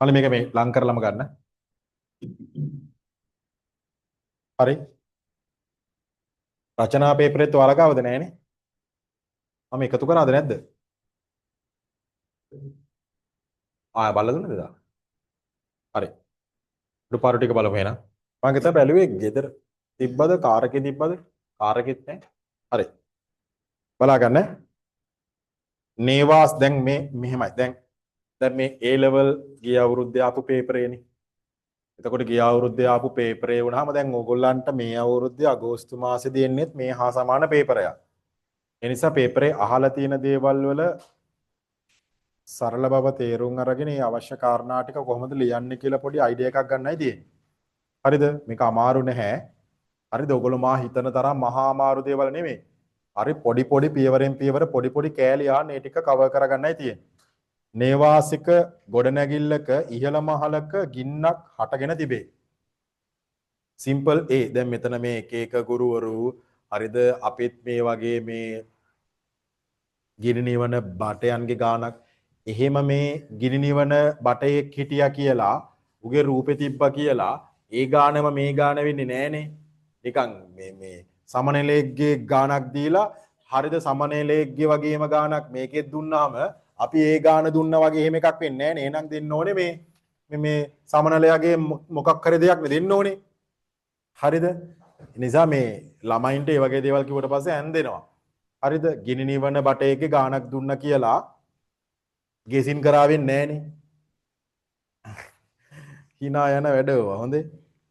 මල්ලි මේක මේ ලං කරලම ගන්න. හරි. රචනා පේපරෙත් ඔයාලා ගාවද නෑනේ? මම එකතු කරාද නැද්ද? ආ බලලා දුන්නද දා? හරි. උඩු පාරු ටික බලමු එහෙනම්. මං හිතා බැලුවේ ගෙදර තිබ්බද කාර් එකේ තිබ්බද? කාර් එකෙත් නෑ. හරි. බලා ගන්න. නේවාස් දැන් මේ මෙහෙමයි. දැන් දැන් මේ A level ගිය අවුරුද්දේ ආපු පේපරේනේ. එතකොට ගිය අවුරුද්දේ ආපු පේපරේ වුණාම දැන් ඕගොල්ලන්ට මේ අවුරුද්දේ අගෝස්තු මාසෙදී එන්නේත් මේ හා සමාන පේපරයක්. ඒ නිසා පේපරේ අහලා තියෙන දේවල් වල සරල බව තේරුම් අරගෙන ඒ අවශ්‍ය කාරණා ටික කොහොමද ලියන්නේ කියලා පොඩි අයිඩියා එකක් ගන්නයි තියෙන්නේ. හරිද? මේක අමාරු නැහැ. හරිද? ඔයගොල්ලෝ මා හිතන තරම් මහා අමාරු දේවල් නෙමෙයි. හරි පොඩි පොඩි පියවරෙන් පියවර පොඩි පොඩි කෑලි අහන්න ඒ ටික කවර් කරගන්නයි තියෙන්නේ. නේවාසික ගොඩනැගිල්ලක ඉහළ මහලක ගින්නක් හටගෙන තිබේ. Simple A. දැන් මෙතන මේ එක එක ගුරුවරු හරිද අපිත් මේ වගේ මේ ගිනි නිවන බටයන්ගේ ගානක් එහෙම මේ ගිනි නිවන බටයෙක් හිටියා කියලා උගේ රූපේ තිබ්බා කියලා ඒ ගානම මේ ගාන වෙන්නේ නෑනේ. නිකන් මේ මේ සමනලෙක්ගේ ගානක් දීලා හරිද සමනලෙක්ගේ වගේම ගානක් මේකෙත් දුන්නාම අපි ඒ ගාන දුන්නා වගේ එහෙම එකක් වෙන්නේ නෑනේ. එහෙනම් දෙන්න ඕනේ මේ මේ මේ සමනලයාගේ මොකක් හරි දෙයක් නේ දෙන්න ඕනේ. හරිද? ඒ නිසා මේ ළමයින්ට ඒ වගේ දේවල් කිව්වට පස්සේ ඇන්දෙනවා. හරිද? ගිනි නිවන බටේකේ ගානක් දුන්නා කියලා ගෙසින් කරා වෙන්නේ නෑනේ. hina යන වැඩ ඕවා. හොඳේ.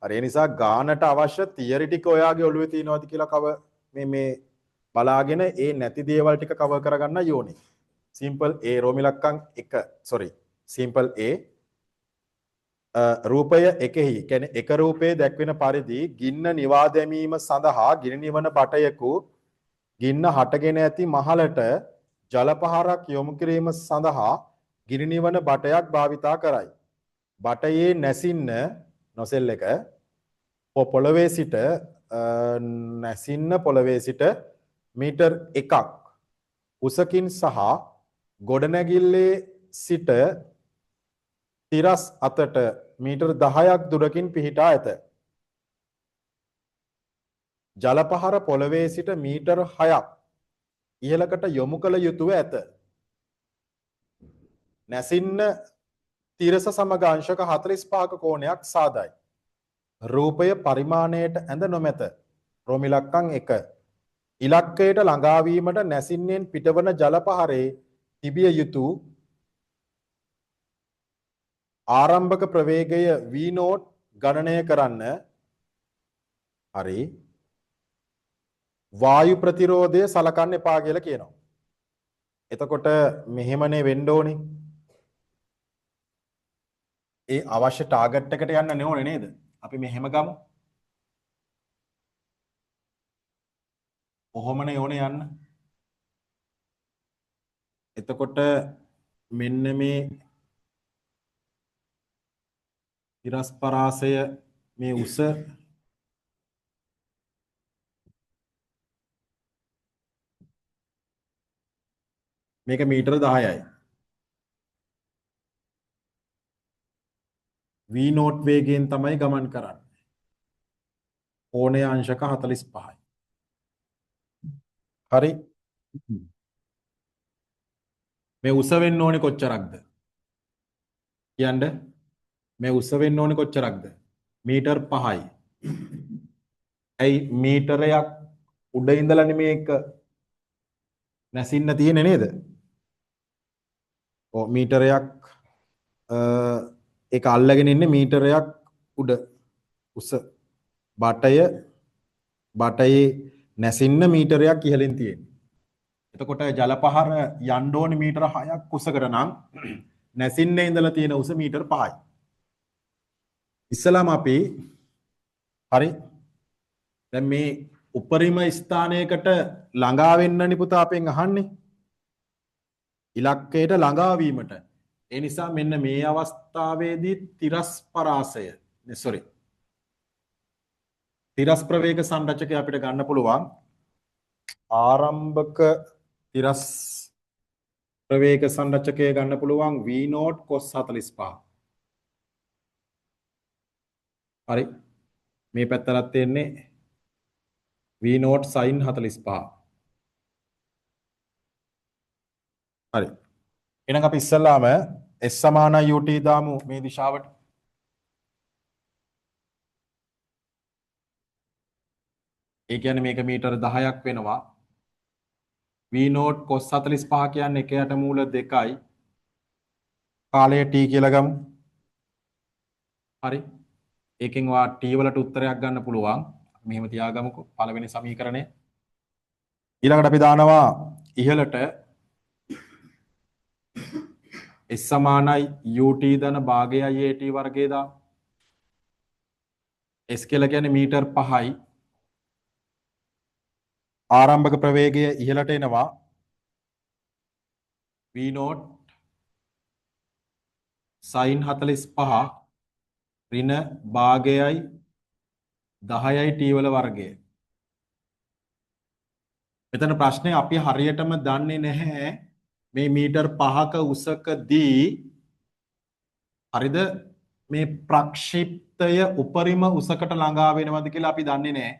හරි ඒ නිසා ගානට අවශ්‍ය තියරි ටික ඔයාගේ ඔළුවේ තියෙනවද කියලා කව මේ මේ බලාගෙන ඒ නැති දේවල් ටික කවර් කරගන්න ඕනේ. Simple A රෝමිලක්කම් 1 sorry simple A රූපය එකෙහි කියන්නේ එක රූපයේ දැක්වෙන පරිදි ගින්න නිවා දැමීම සඳහා ගිනි නිවන බටයෙකු ගින්න හටගෙන ඇති මහලට ජල පහරක් යොමු කිරීම සඳහා ගිනි නිවන බටයක් භාවිතා කරයි. බටයේ නැසින්න නොසෙල් එක පොළවේ සිට නැසින්න පොළවේ සිට මීටර් 1ක් උසකින් සහ ගොඩනැගිල්ලේ සිට තිරස් අතට මීටර් 10ක් දුරකින් පිහිටා ඇත. ජල පහර පොළවේ සිට මීටර් 6ක් ඉහළකට යොමු කළ යුතුව ඇත. නැසින්න තිරස සමග අංශක 45ක කෝණයක් සාදයි. රූපය පරිමාණයට ඇඳ නොමැත. රෝමිලක්කම් 1. ඉලක්කයට ළඟා වීමට නැසින්නෙන් පිටවන ජල පහරේ තිබිය යුතු ආරම්භක ප්‍රවේගය V0 ගණනය කරන්න. හරි. වායු ප්‍රතිරෝධය සලකන්න එපා කියලා කියනවා. එතකොට මෙහෙමනේ වෙන්න ඕනේ. ඒ අවශ්‍ය ටාගට් එකට යන්න ඕනේ නේද? අපි මෙහෙම ගමු. කොහොමනේ ඕනේ යන්න? එතකොට මෙන්න මේ තිරස් පරාසය මේ උස මේක මීටර 10යි. V0 වේගයෙන් තමයි ගමන් කරන්නේ. කෝණය අංශක 45යි. හරි. මේ උස වෙන්න ඕනේ කොච්චරක්ද? කියන්න. මේ උස වෙන්න ඕනේ කොච්චරක්ද? මීටර් 5යි. ඇයි මීටරයක් උඩ ඉඳලානේ මේක නැසින්න තියෙන්නේ නේද? ඔව් මීටරයක් ඒක අල්ලගෙන ඉන්නේ මීටරයක් උඩ උස. බටයේ නැසින්න මීටරයක් ඉහළින් තියෙන්නේ. එතකොට ජල පහර යන්න ඕනේ මීටර 6ක් උසකට නම් නැසින්නේ ඉඳලා තියෙන උස මීටර 5යි. ඉස්සලාම අපි හරි දැන් මේ උපරිම ස්ථානයකට ළඟා වෙන්නනි පුතා අපෙන් අහන්නේ. ඉලක්කයට ළඟා වීමට. ඒ නිසා මෙන්න මේ අවස්ථාවේදී තිරස් පරාසය සෝරි තිරස් ප්‍රවේග සංරචකය අපිට ගන්න පුළුවන්. ආරම්භක තිරස් ප්‍රවේග සංරචකය ගන්න පුළුවන් V0 cos 45. හරි. මේ පැත්තටත් එන්නේ V naught sin 45. හරි. එහෙනම් අපි ඉස්සල්ලාම S සමානයි ut දාමු මේ දිශාවට. ඒ කියන්නේ මේක මීටර 10ක් වෙනවා. V naught cos 45 කියන්නේ 1 යට මූල 2යි. කාලය t කියලා ගමු. හරි. ඒකෙන් ඔයා t වලට උත්තරයක් ගන්න පුළුවන්. මෙහෙම තියාගමුකෝ පළවෙනි සමීකරණය. ඊළඟට අපි දානවා ඉහළට S සමානයි ut ධන භාගයයි at වර්ගය දාමු. S කියලා කියන්නේ මීටර් 5යි. ආරම්භක ප්‍රවේගය ඉහළට එනවා V naught sin 45 ඍණ භාගයයි 10යි t වල වර්ගය. මෙතන ප්‍රශ්නේ අපි හරියටම දන්නේ නැහැ මේ මීටර් 5ක උසකදී හරිද මේ ප්‍රක්ෂිප්තය උපරිම උසකට ළඟා වෙනවද කියලා අපි දන්නේ නැහැ.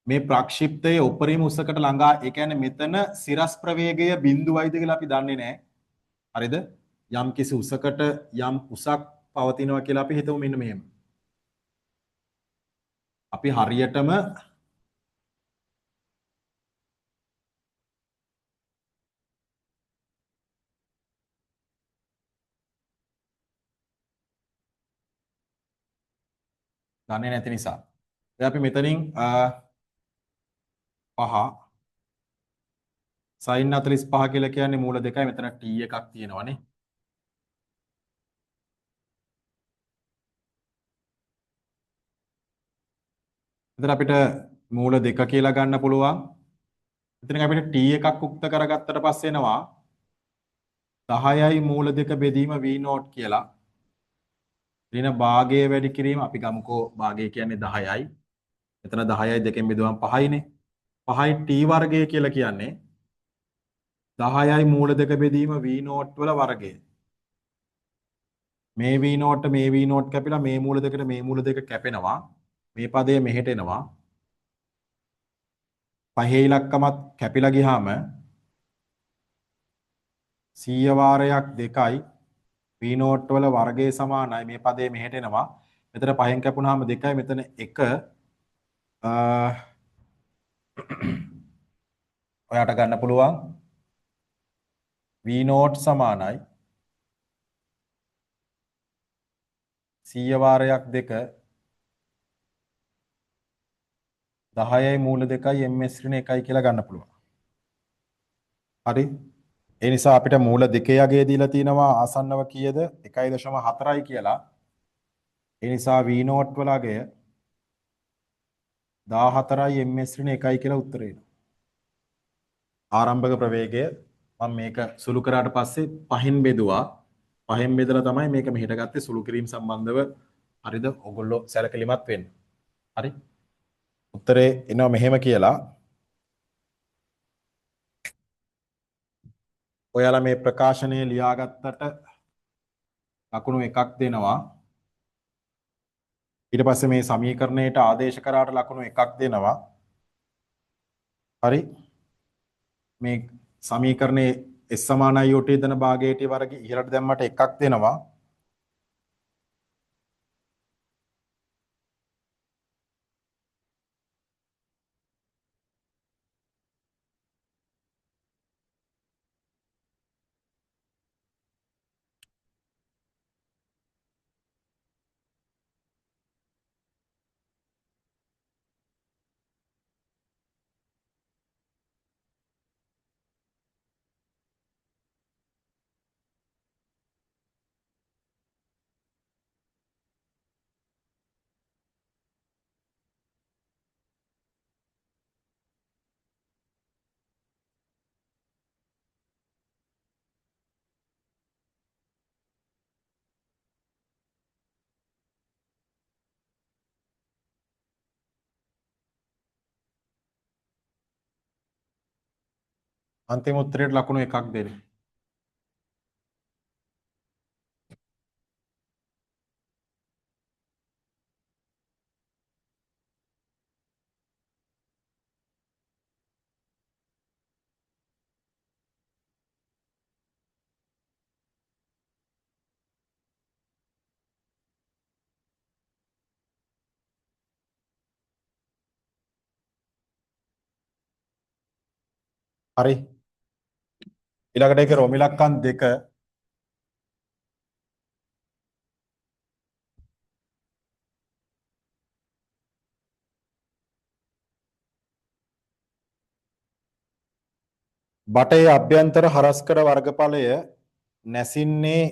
මේ ප්‍රක්ෂිප්තය උපරිම උසකට ළඟා, ඒ කියන්නේ මෙතන සිරස් ප්‍රවේගය බිඳුවයිද කියලා අපි දන්නේ නැහැ. හරිද? යම් කිසි උසකට යම් උසක් පවතිනවා කියලා අපි හිතමු මෙන්න මෙහෙම. අපි හරියටම දන්නේ නැති නිසා. දැන් අපි මෙතනින් 5 sin 45 කියලා කියන්නේ මූල දෙකයි, මෙතන t එකක් තියෙනවනේ. මෙතන අපිට මූල දෙක කියලා ගන්න පුළුවන්. මෙතන අපිට t එකක් උක්ත කරගත්තට පස්සේ එනවා 10යි මූල දෙක බෙදීම v naught කියලා. ඍණ භාගය වැඩි කිරීම අපි ගමුකෝ භාගය කියන්නේ 10යි. මෙතන 10යි දෙකෙන් බෙදුවම 5යිනේ. 5යි t වර්ගය කියලා කියන්නේ 10යි මූල දෙක බෙදීම v naught වල වර්ගය. මේ v naught මේ v naught කැපිලා මේ මූල දෙකට මේ මූල දෙක කැපෙනවා. මේ පදය මෙහෙට එනවා. පහේ ඉලක්කමත් කැපිලා ගියාම 100 වාරයක් 2යි v naught වල වර්ගය සමානයි. මේ පදය මෙහෙට එනවා. මෙතන පහෙන් කැපුණාම 2යි, මෙතන 1. ඔයාට ගන්න පුළුවන් v naught සමානයි 100 වාරයක් 2 10යි මූල දෙකයි ms ඍණ 1යි කියලා ගන්න පුළුවන්. හරි. ඒ නිසා අපිට මූල දෙකේ අගය දීලා තිනවා ආසන්නව කීයද? 1.4යි කියලා. ඒ නිසා v naught වල අගය 14යි ms ඍණ 1යි කියලා උත්තරේ එනවා. ආරම්භක ප්‍රවේගය මම මේක සුළු කරාට පස්සේ පහෙන් බෙදුවා. පහෙන් බෙදලා තමයි මේක මෙහෙට ගත්තේ. සුළු කිරීම සම්බන්ධව හරිද? ඔයගොල්ලෝ සැලකිලිමත් වෙන්න. හරි. උත්තරේ එනවා මෙහෙම කියලා. ඔයාලා මේ ප්‍රකාශනය ලියාගත්තට ලකුණු එකක් දෙනවා. ඊට පස්සේ මේ සමීකරණයට ආදේශ කරාට ලකුණු එකක් දෙනවා. හරි. මේ සමීකරණයේ S සමානයි ut ධන භාගය t වර්ගය ඉහළට දැම්මට එකක් දෙනවා. අන්තිම උත්තරයට ලකුණු එකක් දෙන්න. හරි. ඊළඟට ඒකේ රොම් ඉලක්කම් 2 බටේ අභ්‍යන්තර හරස්කඩ වර්ගඵලය නැසින්නේ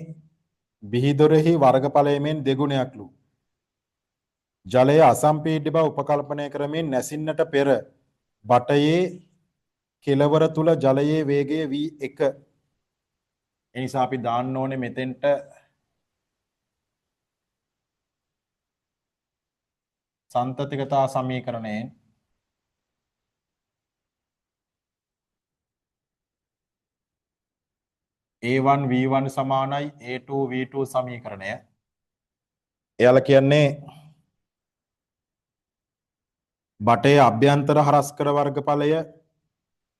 බිහිදොරෙහි වර්ගඵලය මෙන් දෙගුණයක්ලු. ජලය අසම්පීඩ්‍ය බව උපකල්පනය කරමින් නැසින්නට පෙර බටයේ කෙළවර තුල ජලයේ වේගය V1. ඒ නිසා අපි දාන්න ඕනේ මෙතෙන්ට සන්තතිකතා සමීකරණයෙන් A1 V1 සමානයි A2 V2 සමීකරණය. එයාලා කියන්නේ බටේ අභ්‍යන්තර හරස්කඩ වර්ගඵලය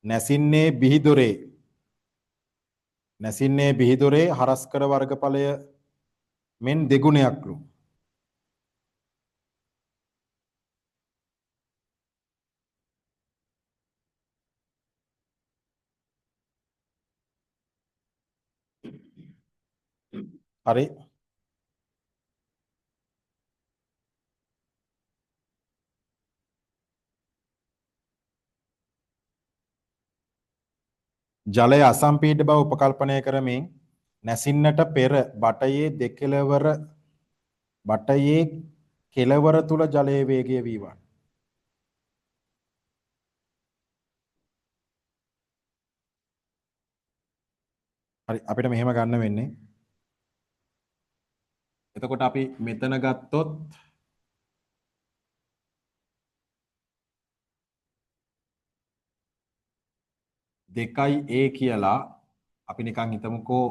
නැසින්නේ බිහිදොරේ නැසින්නේ බිහිදොරේ හරස්කඩ වර්ගඵලය මෙන් දෙගුණයක්ලු. හරි. ජලය අසම්පීඩ බව උපකල්පනය කරමින් නැසින්නට පෙර බටයේ දෙකෙලවර බටයේ කෙලවර තුල ජලයේ වේගය V1. හරි, අපිට මෙහෙම ගන්න වෙන්නේ. එතකොට අපි මෙතන ගත්තොත් දෙකයි A කියලා අපි නිකන් හිතමුකෝ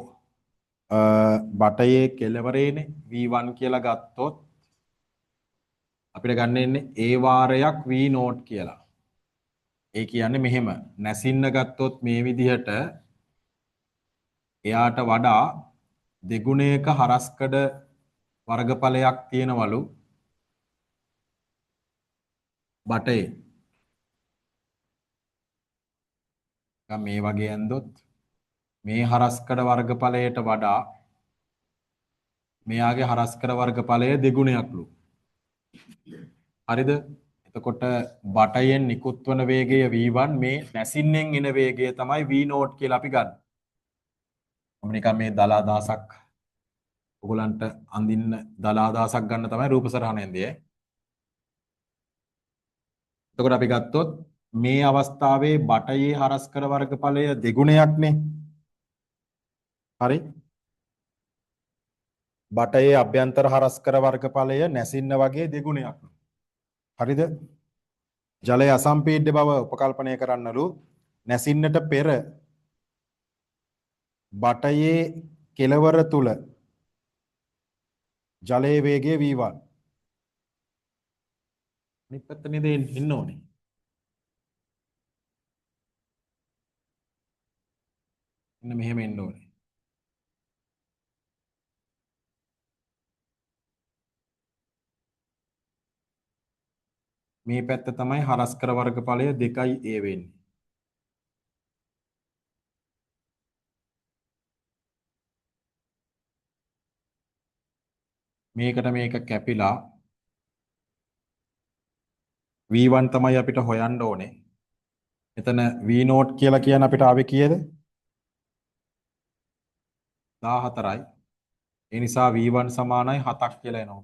බටයේ කෙළවරේනේ V1 කියලා ගත්තොත් අපිට ගන්න එන්නේ A වාරයක් V note කියලා. ඒ කියන්නේ මෙහෙම නැසින්න ගත්තොත් මේ විදිහට එයාට වඩා දෙගුණයක හරස්කඩ වර්ගඵලයක් තියෙනවලු බටේ. මේ වගේ ඇන්දොත් මේ හරස්කඩ වර්ගඵලයට වඩා මෙයාගේ හරස්කඩ වර්ගඵලය දෙගුණයක්ලු. හරිද? එතකොට බටයෙන් නිකුත් වන වේගය V1 මේ නැසින්නෙන් එන වේගය තමයි V note කියලා අපි ගන්න. මම නිකන් මේ දල අදහසක් ඔයගොල්ලන්ට අඳින්න දල අදහසක් ගන්න තමයි රූප සරහන ඇඳේ. එතකොට අපි ගත්තොත් මේ අවස්ථාවේ බටයේ හරස්කඩ වර්ගඵලය දෙගුණයක්නේ. හරි. බටයේ අභ්‍යන්තර හරස්කඩ වර්ගඵලය නැසින්න වගේ දෙගුණයක්. හරිද? ජලය අසම්පීඩ්‍ය බව උපකල්පනය කරන්නලු නැසින්නට පෙර බටයේ කෙළවර තුල ජලයේ වේගය V1. අනිත් පැත්ත නේද එන්න ඕනේ. එන්න මෙහෙම එන්න ඕනේ. මේ පැත්ත තමයි හරස්කර වර්ගඵලය 2යි A වෙන්නේ. මේකට මේක කැපිලා V1 තමයි අපිට හොයන්න ඕනේ. එතන V note කියලා කියන අපිට ආවේ කීයද? 14යි. ඒ නිසා V1 සමානයි 7ක් කියලා එනවා.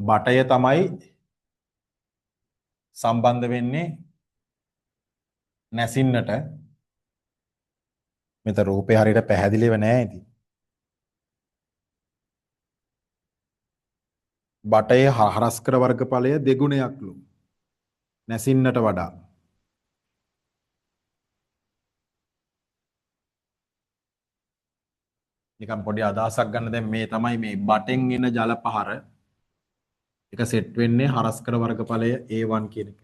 බටය තමයි සම්බන්ධ වෙන්නේ නැසින්නට. මෙතන රූපේ හරියට පැහැදිලිව නෑ ඉතින්. බටයේ හරස්කර වර්ගඵලය දෙගුණයක්ලු නැසින්නට වඩා. නිකන් පොඩි අදහසක් ගන්න දැන් මේ තමයි මේ බටෙන් එන ජල පහර එක සෙට් වෙන්නේ හරස්කර වර්ගඵලය A1 කියන එක.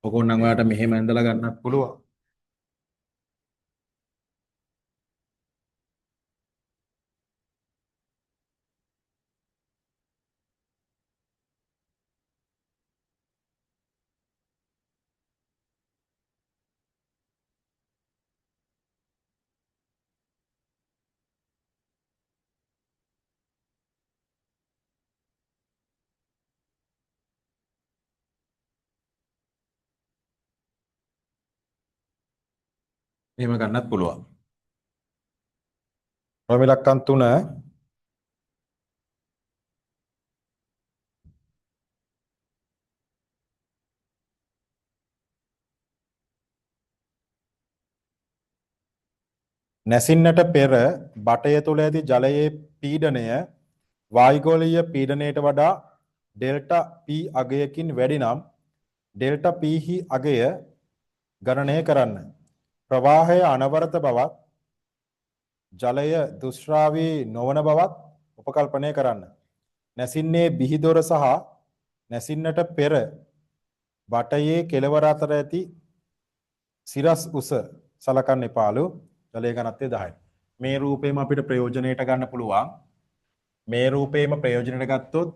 ඔක ඕනනම් ඔයාලට මෙහෙම ඇඳලා ගන්නත් පුළුවන්. මෙහෙම ගන්නත් පුළුවන්. රෝම ඉලක්කම් 3 නැසින්නට පෙර බටය තුළ ඇති ජලයේ පීඩනය වායුගෝලීය පීඩනයට වඩා ඩෙල්ටා P අගයකින් වැඩි නම් ඩෙල්ටා P හි අගය ගණනය කරන්න. ප්‍රවාහය අනවරත බවත් ජලය දුෂ්‍රාවී නොවන බවත් උපකල්පනය කරන්න. නැසින්නේ බිහිදොර සහ නැසින්නට පෙර බටයේ කෙළවර අතර ඇති සිරස් උස සලකන්න එපාලු. ජලයේ ඝනත්වය 10යි. මේ රූපේම අපිට ප්‍රයෝජනයට ගන්න පුළුවන්. මේ රූපේම ප්‍රයෝජනයට ගත්තොත්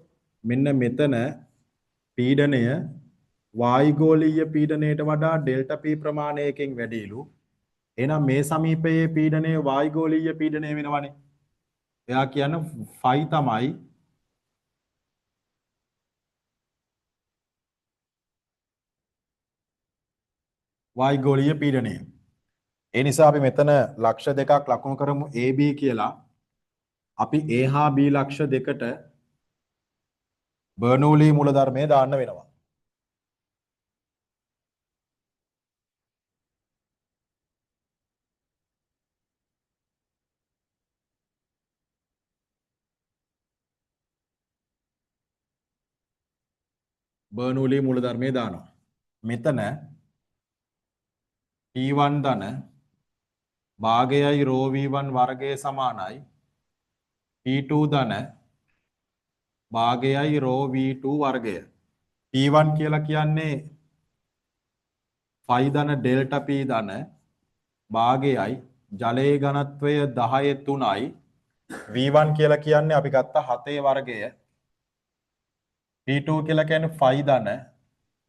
මෙන්න මෙතන පීඩනය වායුගෝලීය පීඩනයට වඩා ඩෙල්ටා P ප්‍රමාණයකින් වැඩිලු. එහෙනම් මේ සමීපයේ පීඩනය වායුගෝලීය පීඩනය වෙනවනේ. එයා කියන්නේ ෆයි තමයි වායුගෝලීය පීඩනය. ඒ නිසා අපි මෙතන ලක්ෂ දෙකක් ලකුණු කරමු AB කියලා. අපි A හා B ලක්ෂ දෙකට බර්නූලි මූලධර්මය දාන්න වෙනවා. බර්නූලි මූලධර්මය දානවා. මෙතන P1 ධන භාගයයි රෝ V1 වර්ගය සමානයි P2 ධන භාගයයි රෝ V2 වර්ගය. P1 කියලා කියන්නේ ෆයි ධන ඩෙල්ටා P ධන භාගයයි ජලයේ ඝනත්වය 10 3යි V1 කියලා කියන්නේ අපි ගත්ත 7 වර්ගය. P2 කියලා කියන්නේ ෆයි ධන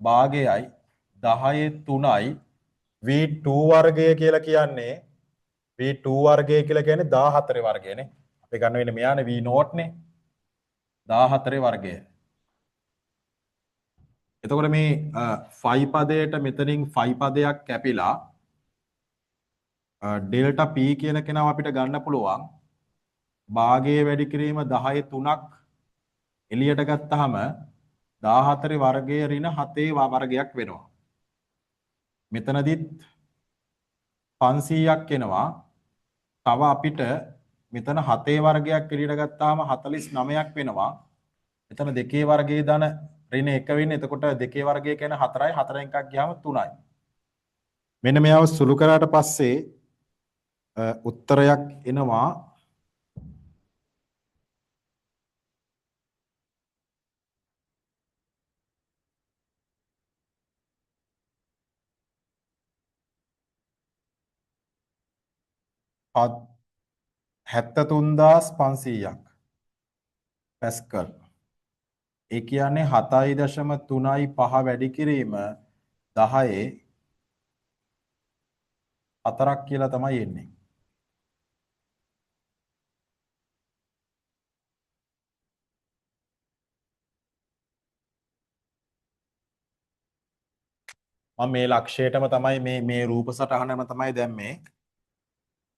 භාගයයි 10 3යි V2 වර්ගය කියලා කියන්නේ V2 වර්ගය කියලා කියන්නේ 14 වර්ගයනේ. අපි ගන්න වෙන්නේ මෙයානේ V note නේ. 14 වර්ගය. එතකොට මේ ෆයි පදයට මෙතනින් ෆයි පදයක් කැපිලා ඩෙල්ටා P කියන කෙනාව අපිට ගන්න පුළුවන්. භාගයේ වැඩි කිරීම 10 3ක් එළියට ගත්තාම 14 වර්ගය ඍණ 7 වර්ගයක් වෙනවා. මෙතනදිත් 500ක් එනවා. තව අපිට මෙතන 7 වර්ගයක් එළියට ගත්තාම 49ක් වෙනවා. මෙතන 2 වර්ගයේ ධන ඍණ 1 වෙන්නේ. එතකොට 2 වර්ගය කියන්නේ 4යි. 4න් එකක් ගියාම 3යි. මෙන්න මෙයාව සුළු කරාට පස්සේ උත්තරයක් එනවා 73500ක් පැස්කල්. ඒ කියන්නේ 7.35 වැඩි කිරීම 10 4ක් කියලා තමයි එන්නේ. මම මේ ලක්ෂයටම තමයි මේ රූප සටහනම තමයි දැම්මේ.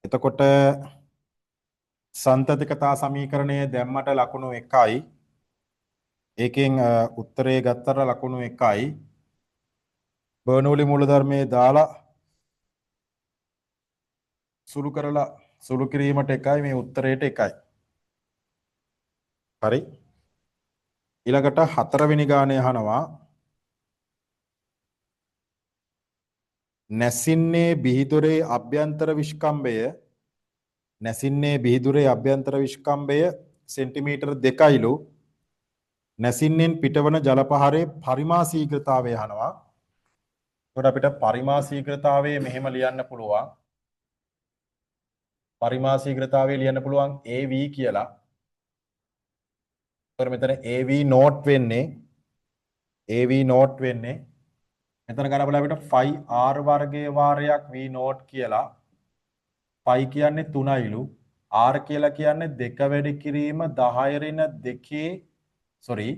එතකොට සන්තතිකතා සමීකරණය දැම්මට ලකුණු 1යි. ඒකෙන් උත්තරේ ගත්තට ලකුණු 1යි. බර්නූලි මූලධර්මයේ දාලා සුළු කරලා සුළු කිරීමට 1යි, මේ උත්තරේට 1යි. හරි. ඊළඟට හතරවෙනි ගානය අහනවා. නැසින්නේ බිහිදොරේ අභ්‍යන්තර විෂ්කම්භය නැසින්නේ බිහිදුරේ අභ්‍යන්තර විෂ්කම්භය සෙන්ටිමීටර් 2යිලු. නැසින්නෙන් පිටවන ජල පහරේ පරිමා ශීඝ්‍රතාවය අහනවා. එතකොට අපිට පරිමා ශීඝ්‍රතාවය මෙහෙම ලියන්න පුළුවන්. පරිමා ශීඝ්‍රතාවය ලියන්න පුළුවන් AV කියලා. එතකොට මෙතන AV note වෙන්නේ AV note වෙන්නේ මෙතන ගන්න බලන්න අපිට ෆයි R වර්ගයේ වාරයක් V note කියලා. ෆයි කියන්නේ 3යිලු. R කියලා කියන්නේ 2 වැඩි කිරීම 10 ඍණ 2 සෝරි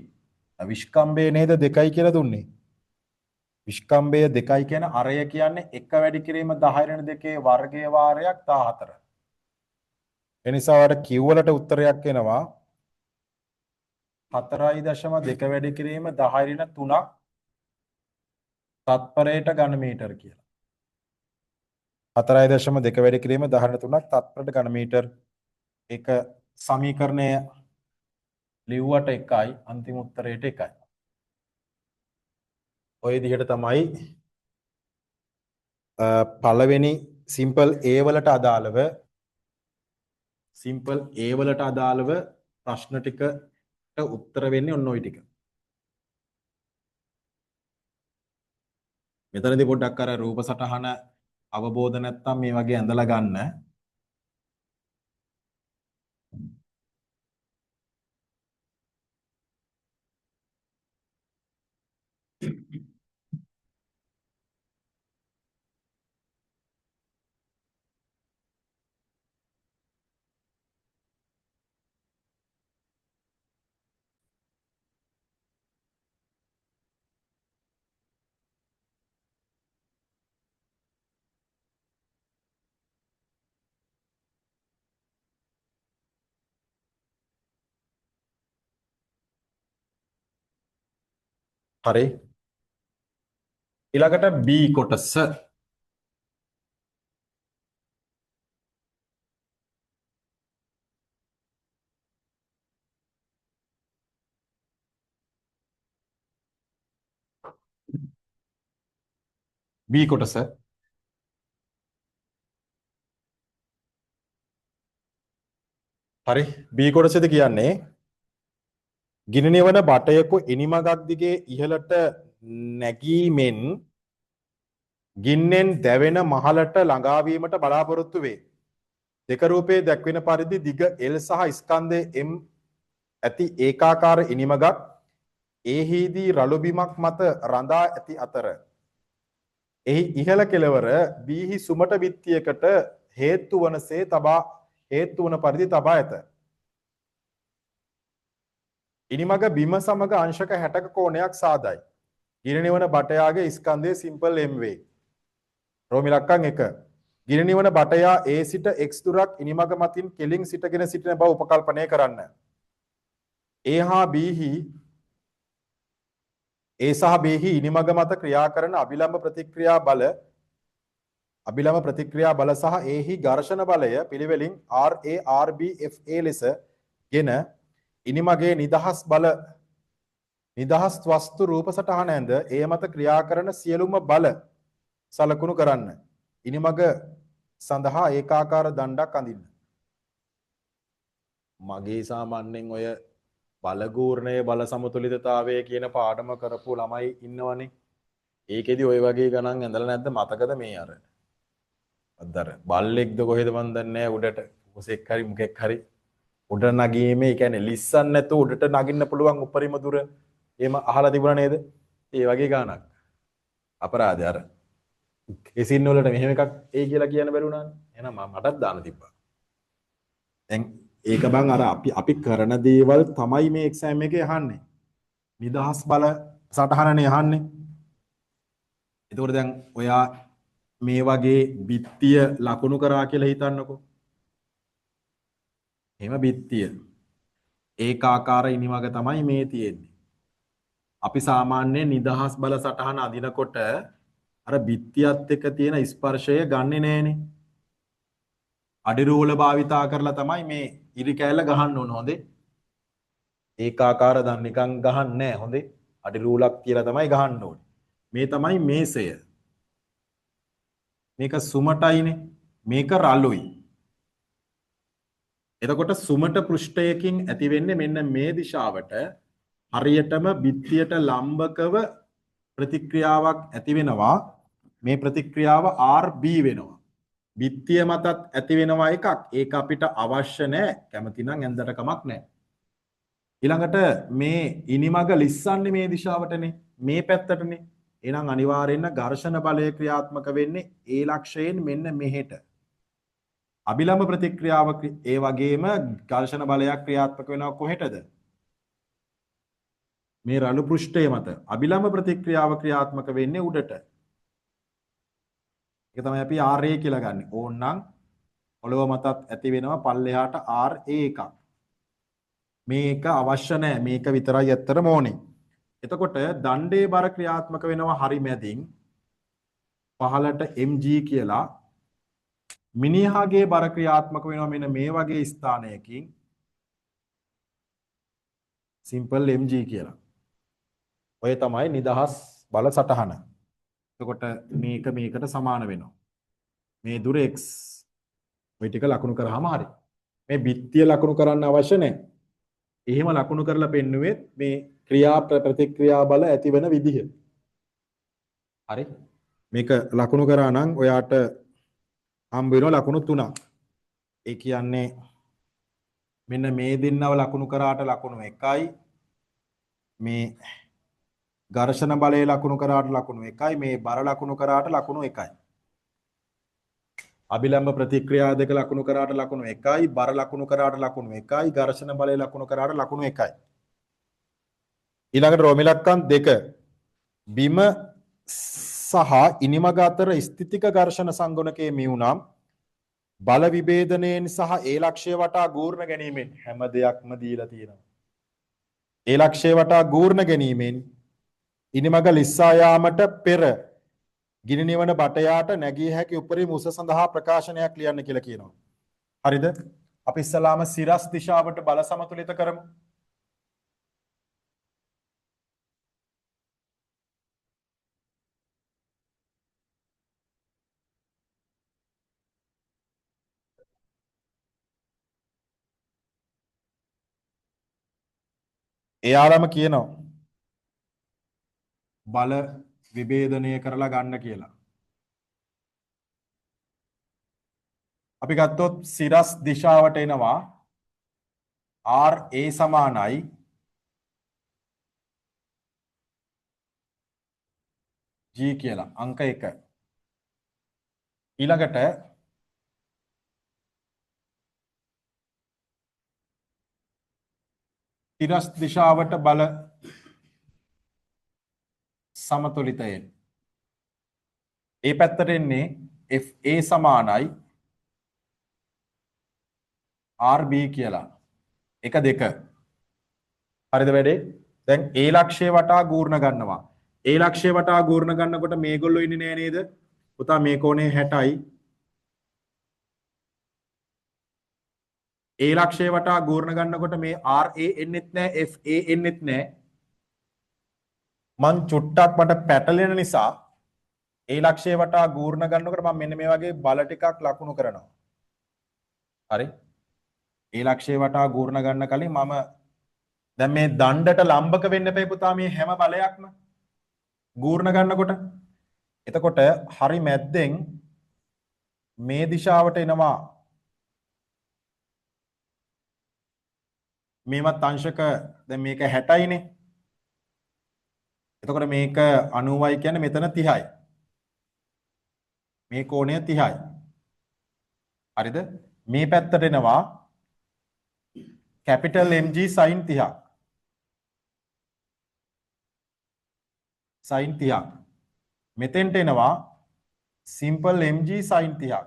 විෂ්කම්භය නේද 2යි කියලා දුන්නේ. විස්කම්භය 2යි කියන අරය කියන්නේ 1 වැඩි කිරීම 10 ඍණ 2 වර්ගය වාරයක් 14. ඒ නිසා ඔයාලට Q වලට උත්තරයක් එනවා 4.2 වැඩි කිරීම 10 ඍණ 3ක් තත්පරයට ඝන මීටර කියලා. 4.2 වැඩි කිරීම 10 ඍණ 3ක් තත්පරයට ඝන මීටර. ඒක සමීකරණය ලිව්වට 1යි අන්තිම උත්තරයට 1යි. ඔය විදිහට තමයි පළවෙනි සිම්පල් A වලට අදාළව සිම්පල් A වලට අදාළව ප්‍රශ්න ටිකට උත්තර වෙන්නේ ඔන්න ඔය ටික. මෙතනදී පොඩ්ඩක් අර රූප සටහන අවබෝධ නැත්තම් මේ වගේ ඇඳලා ගන්න. හරි. ඊළඟට B කොටස. B කොටස. හරි. B කොටසේද කියන්නේ ගිනි නිවන බටයකු ඉනිමගක් දිගේ ඉහළට නැගීමෙන් ගින්නෙන් දැවෙන මහලට ළඟා වීමට බලාපොරොත්තු වේ. දෙක රූපයේ දැක්වෙන පරිදි දිග L සහ ස්කන්ධය M ඇති ඒකාකාර ඉනිමගක් එහිදී රළු බිමක් මත රඳා ඇති අතර එහි ඉහළ කෙළවර B හි සුමට බිත්තියකට හේතු වනසේ තබා හේතු වන පරිදි තබා ඇත. ඉනිමග බිම සමග අංශක 60ක කෝණයක් සාදයි. ගිනි නිවන බටයාගේ ස්කන්ධය සිම්පල් M වේ. රෝම ඉලක්කම් 1. ගිනි නිවන බටයා A සිට X දුරක් ඉනිමග මතින් කෙලින් සිටගෙන සිටින බව උපකල්පනය කරන්න. A හා B හි A සහ B හි ඉනිමග මත ක්‍රියා කරන අභිලම්භ ප්‍රතික්‍රියා බල සහ A හි ඝර්ෂණ බලය පිළිවෙලින් R A R B F A ලෙස ගෙන ඉනිමගේ නිදහස් බල නිදහස් වස්තු රූප සටහන ඇඳ ඒ මත ක්‍රියා කරන සියලුම බල සලකුණු කරන්න. ඉනිමග සඳහා ඒකාකාර දණ්ඩක් අඳින්න. මගේ සාමාන්‍යයෙන් ඔය බලගූර්ණය බල සමතුලිතතාවය කියන පාඩම කරපු ළමයි ඉන්නවනේ. ඒකෙදි ඔය වගේ ගණන් ඇඳලා නැද්ද මතකද මේ අර? අර බල්ලෙක්ද කොහෙද මන් දන්නේ නැහැ උඩට කුසෙක් හරි මුකෙක් හරි උඩ නගීමේ, ඒ කියන්නේ ලිස්සන් නැතුව උඩට නගින්න පුළුවන් උපරිම දුර එහෙම අහලා තිබුණා නේද? ඒ වගේ ගාණක්. අපරාධය අර කෙසින් වලට මෙහෙම එකක් ඒ කියලා කියන්න බැරි වුණානේ. එහෙනම් මටත් දාන්න තිබ්බා. දැන් ඒක බං අර අපි කරන දේවල් තමයි මේ එක්සෑම් එකේ අහන්නේ. නිදහස් බල සටහනනේ අහන්නේ. එතකොට දැන් ඔයා මේ වගේ බිත්තිය ලකුණු කරා කියලා හිතන්නකෝ. එහෙම බිත්තිය ඒකාකාර ඉනිමග තමයි මේ තියෙන්නේ. අපි සාමාන්‍යයෙන් නිදහස් බල සටහන අඳිනකොට අර බිත්තියත් එක්ක තියෙන ස්පර්ශය ගන්නෙ නෑනේ. අඩි රූල භාවිතා කරලා තමයි මේ ඉරි කෑල්ල ගහන්න ඕන හොඳේ. ඒකාකාර දන් නිකන් ගහන්නේ නෑ හොඳේ. අඩි රූලක් තියලා තමයි ගහන්න ඕනේ. මේ තමයි මේසය. මේක සුමටයිනේ. මේක රළුයි. එතකොට සුමට පෘෂ්ඨයකින් ඇති වෙන්නේ මෙන්න මේ දිශාවට හරියටම බිත්තියට ලම්බකව ප්‍රතික්‍රියාවක් ඇති වෙනවා. මේ ප්‍රතික්‍රියාව RB වෙනවා. බිත්තිය මතත් ඇති වෙනවා එකක්. ඒක අපිට අවශ්‍ය නෑ. කැමති නම් ඇඳට කමක් නෑ. ඊළඟට මේ ඉනිමග ලිස්සන්නේ මේ දිශාවටනේ, මේ පැත්තටනේ. එහෙනම් අනිවාර්යෙන්ම ඝර්ෂණ බලය ක්‍රියාත්මක වෙන්නේ ඒ ලක්ෂයෙන් මෙන්න මෙහෙට. අභිලම්භ ප්‍රතික්‍රියාව ඒ වගේම ඝර්ෂණ බලයක් ක්‍රියාත්මක වෙනවා කොහෙටද? මේ රළු පෘෂ්ඨය මත අභිලම්භ ප්‍රතික්‍රියාව ක්‍රියාත්මක වෙන්නේ උඩට. ඒක තමයි අපි RA කියලා ගන්නෙ. ඕන්නම් පොළව මතත් ඇති වෙනවා පල්ලෙහාට RA එකක්. මේක අවශ්‍ය නෑ. මේක විතරයි ඇත්තටම ඕනේ. එතකොට දණ්ඩේ බර ක්‍රියාත්මක වෙනවා හරි මැදින් පහළට mg කියලා. මිනිහාගේ බර ක්‍රියාත්මක වෙනවා මෙන්න මේ වගේ ස්ථානයකින් සිම්පල් mg කියලා. ඔය තමයි නිදහස් බල සටහන. එතකොට මේක මේකට සමාන වෙනවා. මේ දුර x. ඔය ටික ලකුණු කරාම හරි. මේ බිත්තිය ලකුණු කරන්න අවශ්‍ය නැහැ. එහෙම ලකුණු කරලා පෙන්නුවෙත් මේ ක්‍රියා ප්‍රතික්‍රියා බල ඇති වෙන විදිහ. හරි. මේක ලකුණු කරා නම් ඔයාට හම්බ වෙනවා ලකුණු 3ක්. ඒ කියන්නේ මෙන්න මේ දෙන්නව ලකුණු කරාට ලකුණු 1යි. මේ ඝර්ෂණ බලය ලකුණු කරාට ලකුණු 1යි. මේ බර ලකුණු කරාට ලකුණු 1යි. අභිලම්භ ප්‍රතික්‍රියා දෙක ලකුණු කරාට ලකුණු 1යි. බර ලකුණු කරාට ලකුණු 1යි. ඝර්ෂණ බලය ලකුණු කරාට ලකුණු 1යි. ඊළඟට රෝම ඉලක්කම් 2 බිම සහ ඉනිමග අතර ස්ථිතික ඝර්ෂණ සංගුණකයේ මියු නම් බල විභේදනයෙන් සහ ඒ ලක්ෂ්‍ය වටා ගූර්ණ ගැනීමෙන් හැම දෙයක්ම දීලා තියෙනවා. ඒ ලක්ෂ්‍ය වටා ගූර්ණ ගැනීමෙන් ඉනිමග ලිස්සා යාමට පෙර ගිනි නිවන බටයාට නැගිය හැකි උපරිම උස සඳහා ප්‍රකාශනයක් ලියන්න කියලා කියනවා. හරිද? අපි ඉස්සලාම සිරස් දිශාවට බල සමතුලිත කරමු. එයාලම කියනවා බල විභේදනය කරලා ගන්න කියලා. අපි ගත්තොත් සිරස් දිශාවට එනවා RA සමානයි G කියලා අංක 1. ඊළඟට තිරස් දිශාවට බල සමතුලිතයෙන් ඒ පැත්තට එන්නේ FA සමානයි RB කියලා. 1 2. හරිද වැඩේ? දැන් ඒ ලක්ෂ්‍ය වටා ගූර්ණ ගන්නවා. ඒ ලක්ෂ්‍ය වටා ගූර්ණ ගන්නකොට මේගොල්ලෝ ඉන්නේ නෑ නේද? පුතා මේ කෝණය 60යි. ඒ ලක්ෂ්‍ය වටා ගූර්ණ ගන්නකොට මේ RA එන්නෙත් නෑ FA එන්නෙත් නෑ. මං චුට්ටක් මට පැටලෙන නිසා ඒ ලක්ෂ්‍ය වටා ගූර්ණ ගන්නකොට මම මෙන්න මේ වගේ බල ටිකක් ලකුණු කරනවා. හරි? ඒ ලක්ෂ්‍ය වටා ගූර්ණ ගන්න කලින් මම දැන් මේ දණ්ඩට ලම්බක වෙන්න එපා පුතා මේ හැම බලයක්ම ගූර්ණ ගන්නකොට. එතකොට හරි මැද්දෙන් මේ දිශාවට එනවා මේවත් අංශක දැන් මේක 60යිනේ. එතකොට මේක 90යි කියන්නේ මෙතන 30යි. මේ කෝණය 30යි. හරිද? මේ පැත්තට එනවා කැපිටල් MG sin 30ක්. sin 30ක්. මෙතෙන්ට එනවා සිම්පල් MG sin 30ක්.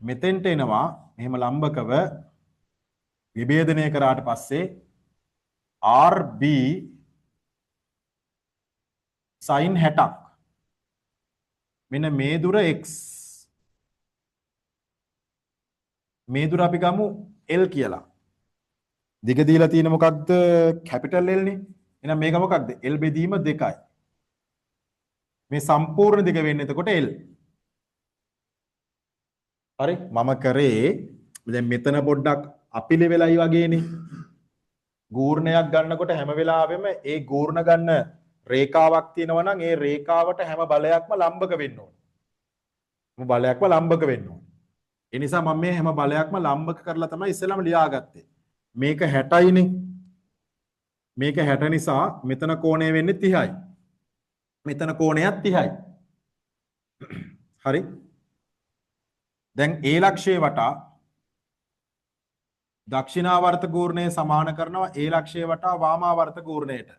මෙතෙන්ට එනවා මෙහෙම ලම්බකව විභේදනය කරාට පස්සේ RB sin 60ක්. මෙන්න මේ දුර x. මේ දුර අපි ගමු L කියලා. දිග දීලා තියෙන මොකක්ද? කැපිටල් L නේ. එහෙනම් මේක මොකක්ද? L බෙදීම 2යි. මේ සම්පූර්ණ දිග වෙන්නේ එතකොට L. හරි මම කරේ දැන් මෙතන පොඩ්ඩක් අපිලි වෙලයි වගේනේ. ගූර්ණයක් ගන්නකොට හැම වෙලාවෙම ඒ ගූර්ණ ගන්න රේඛාවක් තියෙනවා නම් ඒ රේඛාවට හැම බලයක්ම ලම්බක වෙන්න ඕනේ. හැම බලයක්ම ලම්බක වෙන්න ඕනේ. ඒ නිසා මම මේ හැම බලයක්ම ලම්බක කරලා තමයි ඉස්සෙල්ලාම ලියාගත්තේ. මේක 60යිනේ. මේක 60 නිසා මෙතන කෝණය වෙන්නේ 30යි. මෙතන කෝණයත් 30යි. හරි. දැන් ඒ ලක්ෂ්‍යය වටා දක්ෂිණාවර්ත ඝූර්ණය සමාන කරනවා ඒ ලක්ෂය වටා වාමාවර්ත ඝූර්ණයට.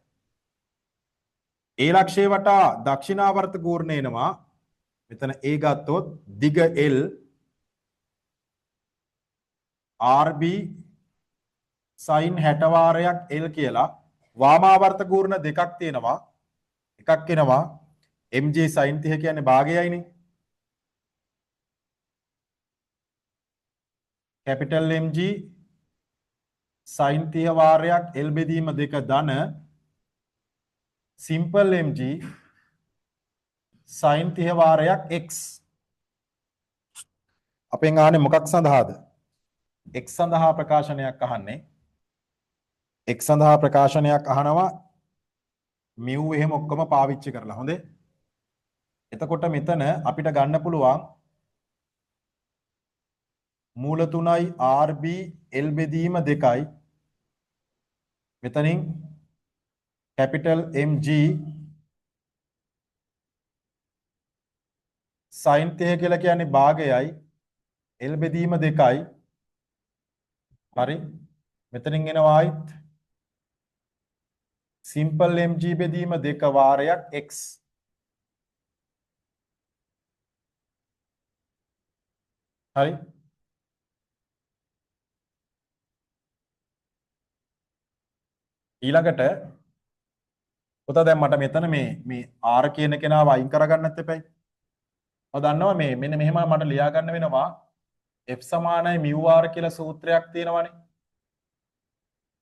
ඒ ලක්ෂය වටා දක්ෂිණාවර්ත ඝූර්ණය එනවා. මෙතන A ගත්තොත් දිග L RB sin 60 වාරයක් L කියලා වාමාවර්ත ඝූර්ණ දෙකක් තියෙනවා. එකක් එනවා mg sin 30 කියන්නේ භාගයයිනේ. කැපිටල් MG sin 30 වාරයක් L බෙදීම 2 ධන සිම්පල් mg sin 30 වාරයක් x. අපෙන් අහන්නේ මොකක් සඳහාද? X සඳහා ප්‍රකාශනයක් අහන්නේ. X සඳහා ප්‍රකාශනයක් අහනවා මියු එහෙම ඔක්කොම පාවිච්චි කරලා. හොඳේ. එතකොට මෙතන අපිට ගන්න පුළුවන් මූල 3යි RB L බෙදීම 2යි. මෙතනින් කැපිටල් MG sin 30 කියලා කියන්නේ භාගයයි L බෙදීම 2යි. හරි. මෙතනින් එනවා ආයිත් සිම්පල් mg බෙදීම 2 වාරයක් x. හරි. ඊළඟට පුතා දැන් මට මෙතන මේ මේ r කියන කෙනාව අයින් කරගන්නත් එපැයි. මම දන්නවා මේ මෙන්න මෙහෙම මට ලියා ගන්න වෙනවා f සමානයි mu r කියලා සූත්‍රයක් තියෙනවනේ.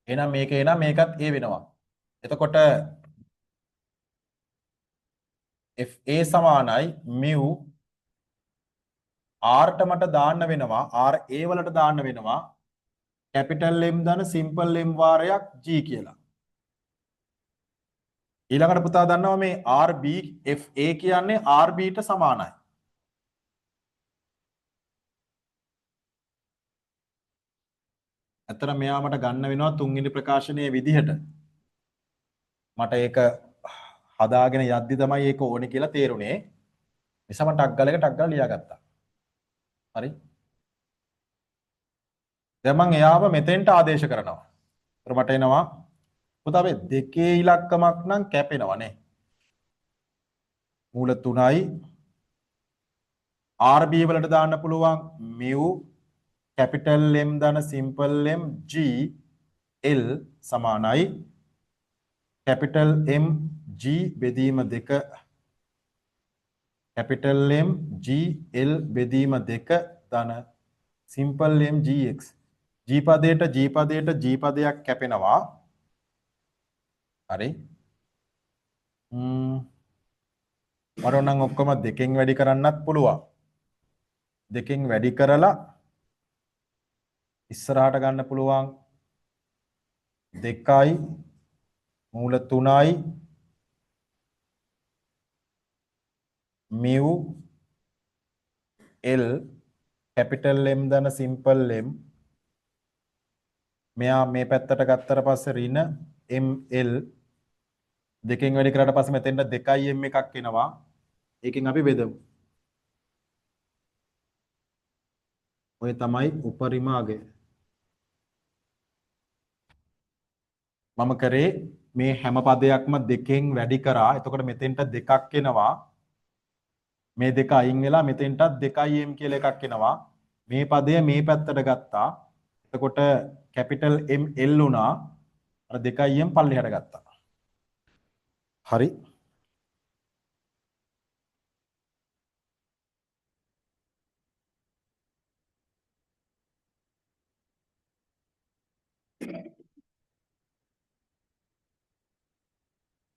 එහෙනම් මේක එනවා මේකත් a වෙනවා. එතකොට fa සමානයි mu r ට මට දාන්න වෙනවා r a වලට දාන්න වෙනවා කැපිටල් M ධන සිම්පල් m වාරයක් g කියලා. ඊළඟට පුතා දන්නවා මේ RB FA කියන්නේ RB ට සමානයි. ඇත්තට මෙයා මට ගන්න වෙනවා තුන්වෙනි ප්‍රකාශනයේ විදිහට. මට ඒක හදාගෙන යද්දි තමයි ඒක ඕනේ කියලා තේරුනේ. නිසා මම ටක් ගාලා එක ටක් ගාලා ලියාගත්තා. හරි. දැන් මං එයාව මෙතෙන්ට ආදේශ කරනවා. ඒතර මට එනවා පුතා මේ දෙකේ ඉලක්කමක් නම් කැපෙනවා නේ. මූල 3යි RB වලට දාන්න පුළුවන් mu capital M ධන සිම්පල් m g L සමානයි කැපිටල් M g බෙදීම 2 කැපිටල් M g L බෙදීම 2 ධන simple m gx. g පදයට g පදයට g පදයක් කැපෙනවා. හරි. මට නම් ඔක්කොම දෙකෙන් වැඩි කරන්නත් පුළුවන්. දෙකෙන් වැඩි කරලා ඉස්සරහට ගන්න පුළුවන් 2යි මූල 3යි mu L capital M ධන සිම්පල් m. මෙයා මේ පැත්තට ගත්තට පස්සේ ඍණ ML දෙකෙන් වැඩි කරාට පස්සේ මෙතෙන්ට 2යි m එකක් එනවා. ඒකෙන් අපි බෙදමු. ඔය තමයි උපරිම අගය. මම කරේ මේ හැම පදයක්ම දෙකෙන් වැඩි කරා. එතකොට මෙතෙන්ට දෙකක් එනවා. මේ දෙක අයින් වෙලා මෙතෙන්ටත් 2යි m කියලා එකක් එනවා. මේ පදය මේ පැත්තට ගත්තා. එතකොට කැපිටල් M L වුණා. අර 2යි m පල්ලෙහාට ගත්තා. හරි.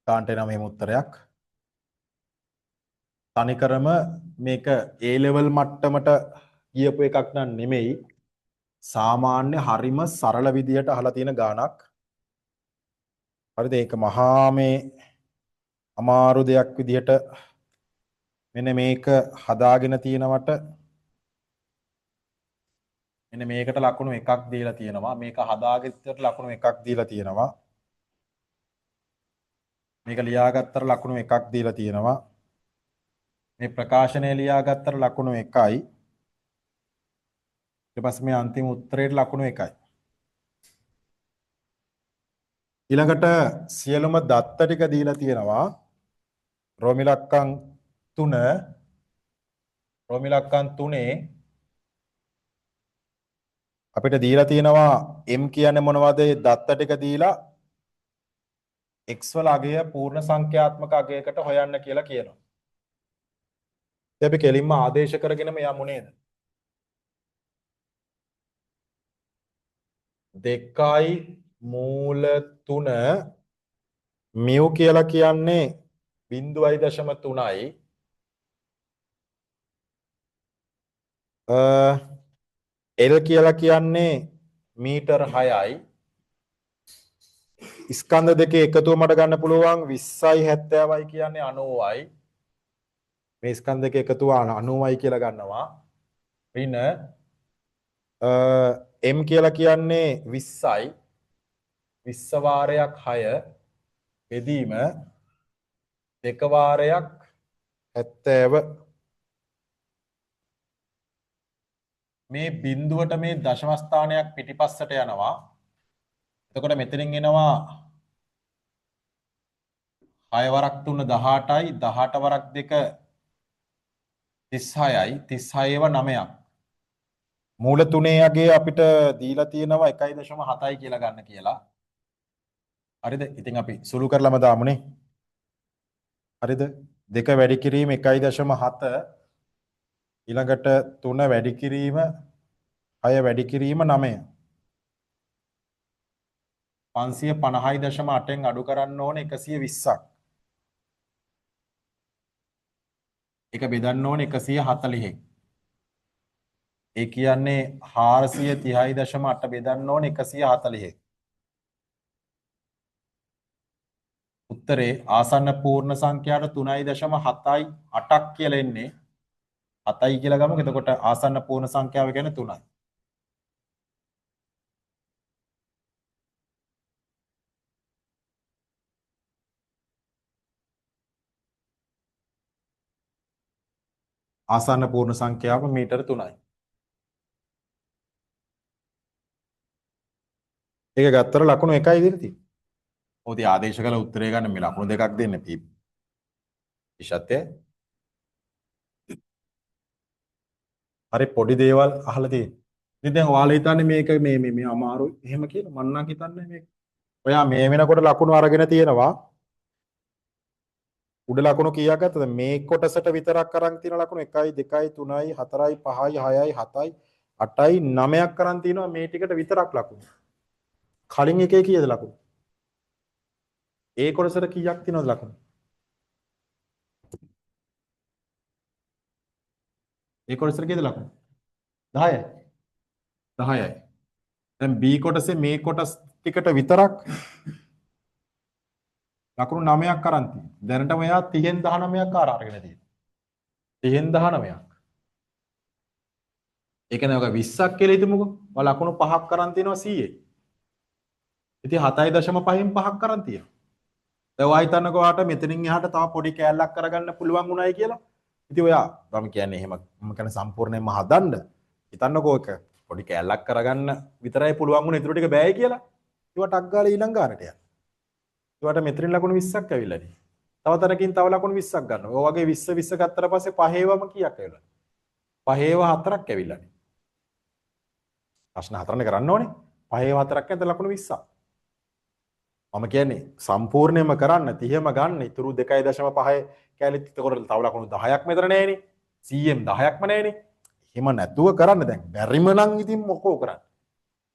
ගාන්ට එනවා මෙහෙම උත්තරයක්. තනිකරම මේක A level මට්ටමට ගියපු එකක් නම් නෙමෙයි. සාමාන්‍ය හරිම සරල විදියට අහලා තියෙන ගානක්. හරිද? ඒක මහා මේ අමාරු දෙයක් විදියට මෙන්න මේක හදාගෙන තියෙනවට මෙන්න මේකට ලකුණු එකක් දීලා තියෙනවා. මේක හදාගෙත්තට ලකුණු එකක් දීලා තියෙනවා. මේක ලියාගත්තට ලකුණු එකක් දීලා තියෙනවා. මේ ප්‍රකාශනය ලියාගත්තට ලකුණු 1යි. ඊට පස්සේ මේ අන්තිම උත්තරේට ලකුණු 1යි. ඊළඟට සියලුම දත්ත ටික දීලා තියෙනවා. රෝමිලක්කම් 3 රෝමිලක්කම් 3 අපිට දීලා තියෙනවා m කියන්නේ මොනවද? ඒ දත්ත ටික දීලා x වල අගය පූර්ණ සංඛ්‍යාත්මක අගයකට හොයන්න කියලා කියනවා. ඉතින් අපි කෙලින්ම ආදේශ කරගෙනම යමු නේද? 2.3 මියු කියලා කියන්නේ 0.3යි. L කියලා කියන්නේ මීටර් 6යි. ස්කන්ධ දෙකේ එකතුව මට ගන්න පුළුවන් 20යි 70යි කියන්නේ 90යි. මේ ස්කන්ධ දෙකේ එකතුව 90යි කියලා ගන්නවා. ඍණ m කියලා කියන්නේ 20යි. 20 වාරයක් 6 බෙදීම දෙක වාරයක් 70. මේ බිඳුවට මේ දශම ස්ථානයක් පිටිපස්සට යනවා. එතකොට මෙතනින් එනවා 6 වරක් 3 18යි, 18 වරක් 2 36යි, 36 ව 9ක්. මූල තුනේ අගය අපිට දීලා තියෙනවා 1.7යි කියලා ගන්න කියලා. හරිද? ඉතින් අපි සුළු කරලම දාමුනේ. හරිද? දෙක වැඩි කිරීම 1.7 ඊළඟට 3 වැඩි කිරීම 6 වැඩි කිරීම 9. 550.8න් අඩු කරන්න ඕනේ 120ක්. ඒක බෙදන්න ඕනේ 140න්. ඒ කියන්නේ 430.8 බෙදන්න ඕනේ 140න්. උත්තරේ ආසන්න පූර්ණ සංඛ්‍යාවට 3.7යි 8ක් කියලා එන්නේ. 7යි කියලා ගමුකෝ. එතකොට ආසන්න පූර්ණ සංඛ්‍යාව කියන්නේ 3යි. ආසන්න පූර්ණ සංඛ්‍යාව මීටර 3යි. ඒක ගත්තට ලකුණු 1යි දෙන්න තියෙන්නේ. ඔව් ඉතින් ආදේශ කළ උත්තරේ ගන්න මේ ලකුණු දෙකක් දෙන්න ශිෂ්‍යත්වය. හරි පොඩි දේවල් අහලා තියෙන්නේ. ඉතින් දැන් ඔයාලා හිතන්නේ මේක මේ මේ මේ අමාරුයි එහෙම කියලා. මං නම් හිතන්නේ මේක. ඔයා මේ වෙනකොට ලකුණු අරගෙන තියෙනවා. උඩ ලකුණු කීයක් ගත්තද? මේ කොටසට විතරක් අරන් තියෙන ලකුණු 1යි 2යි 3යි 4යි 5යි 6යි 7යි 8යි 9ක් අරන් තියෙනවා මේ ටිකට විතරක් ලකුණු. කලින් එකේ කීයද ලකුණු? ඒ කොටසට කීයක් තියෙනවද ලකුණු? ඒ කොටසට කීයද ලකුණු? 10යි. 10යි. දැන් B කොටසේ මේ කොටස් ටිකට විතරක් ලකුණු 9ක් අරන් තියෙනවා. දැනටම එයා 30න් 19ක් අරගෙන තියෙනවා. 30න් 19ක්. ඒ කියන්නේ ඔක 20ක් කියලා හිතමුකෝ. ඔයා ලකුණු 5ක් අරන් තියෙනවා 100. ඉතින් 7.5න් 5ක් අරන් තියෙනවා. දැන් ඔයා හිතන්නකෝ ඔයාට මෙතනින් එහාට තව පොඩි කෑල්ලක් අරගන්න පුළුවන් වුණයි කියලා. ඉතින් ඔයා මම කියන්නේ එහෙම මම කියන්නේ සම්පූර්ණයෙන්ම හදන්න. හිතන්නකෝ ඔක පොඩි කෑල්ලක් කරගන්න විතරයි පුළුවන් වුණේ, ඉතුරු ටික බෑයි කියලා. ඒවා ටක් ගාලා ඊළඟ ගානට යන්න. ඒවට මෙතනින් ලකුණු 20ක් ඇවිල්ලා නේ. තව තැනකින් තව ලකුණු 20ක් ගන්නවා. ඔය වගේ 20 20 ගත්තට පස්සේ පහේවම කීයක් ඇවිල්ලාද? පහේව 4ක් ඇවිල්ලා නේ. ප්‍රශ්න 4නේ කරන්න ඕනේ. පහේව 4ක් ඇද්ද ලකුණු 20ක්. මම කියන්නේ සම්පූර්ණයෙන්ම කරන්න 30ම ගන්න. ඉතුරු 2.5 කෑලිත් එතකොට තව ලකුණු 10ක් මෙතන නෑනේ. 100න් 10ක්ම නෑනේ. එහෙම නැතුව කරන්න දැන් බැරිම නම් ඉතින් මොකෝ කරන්නේ?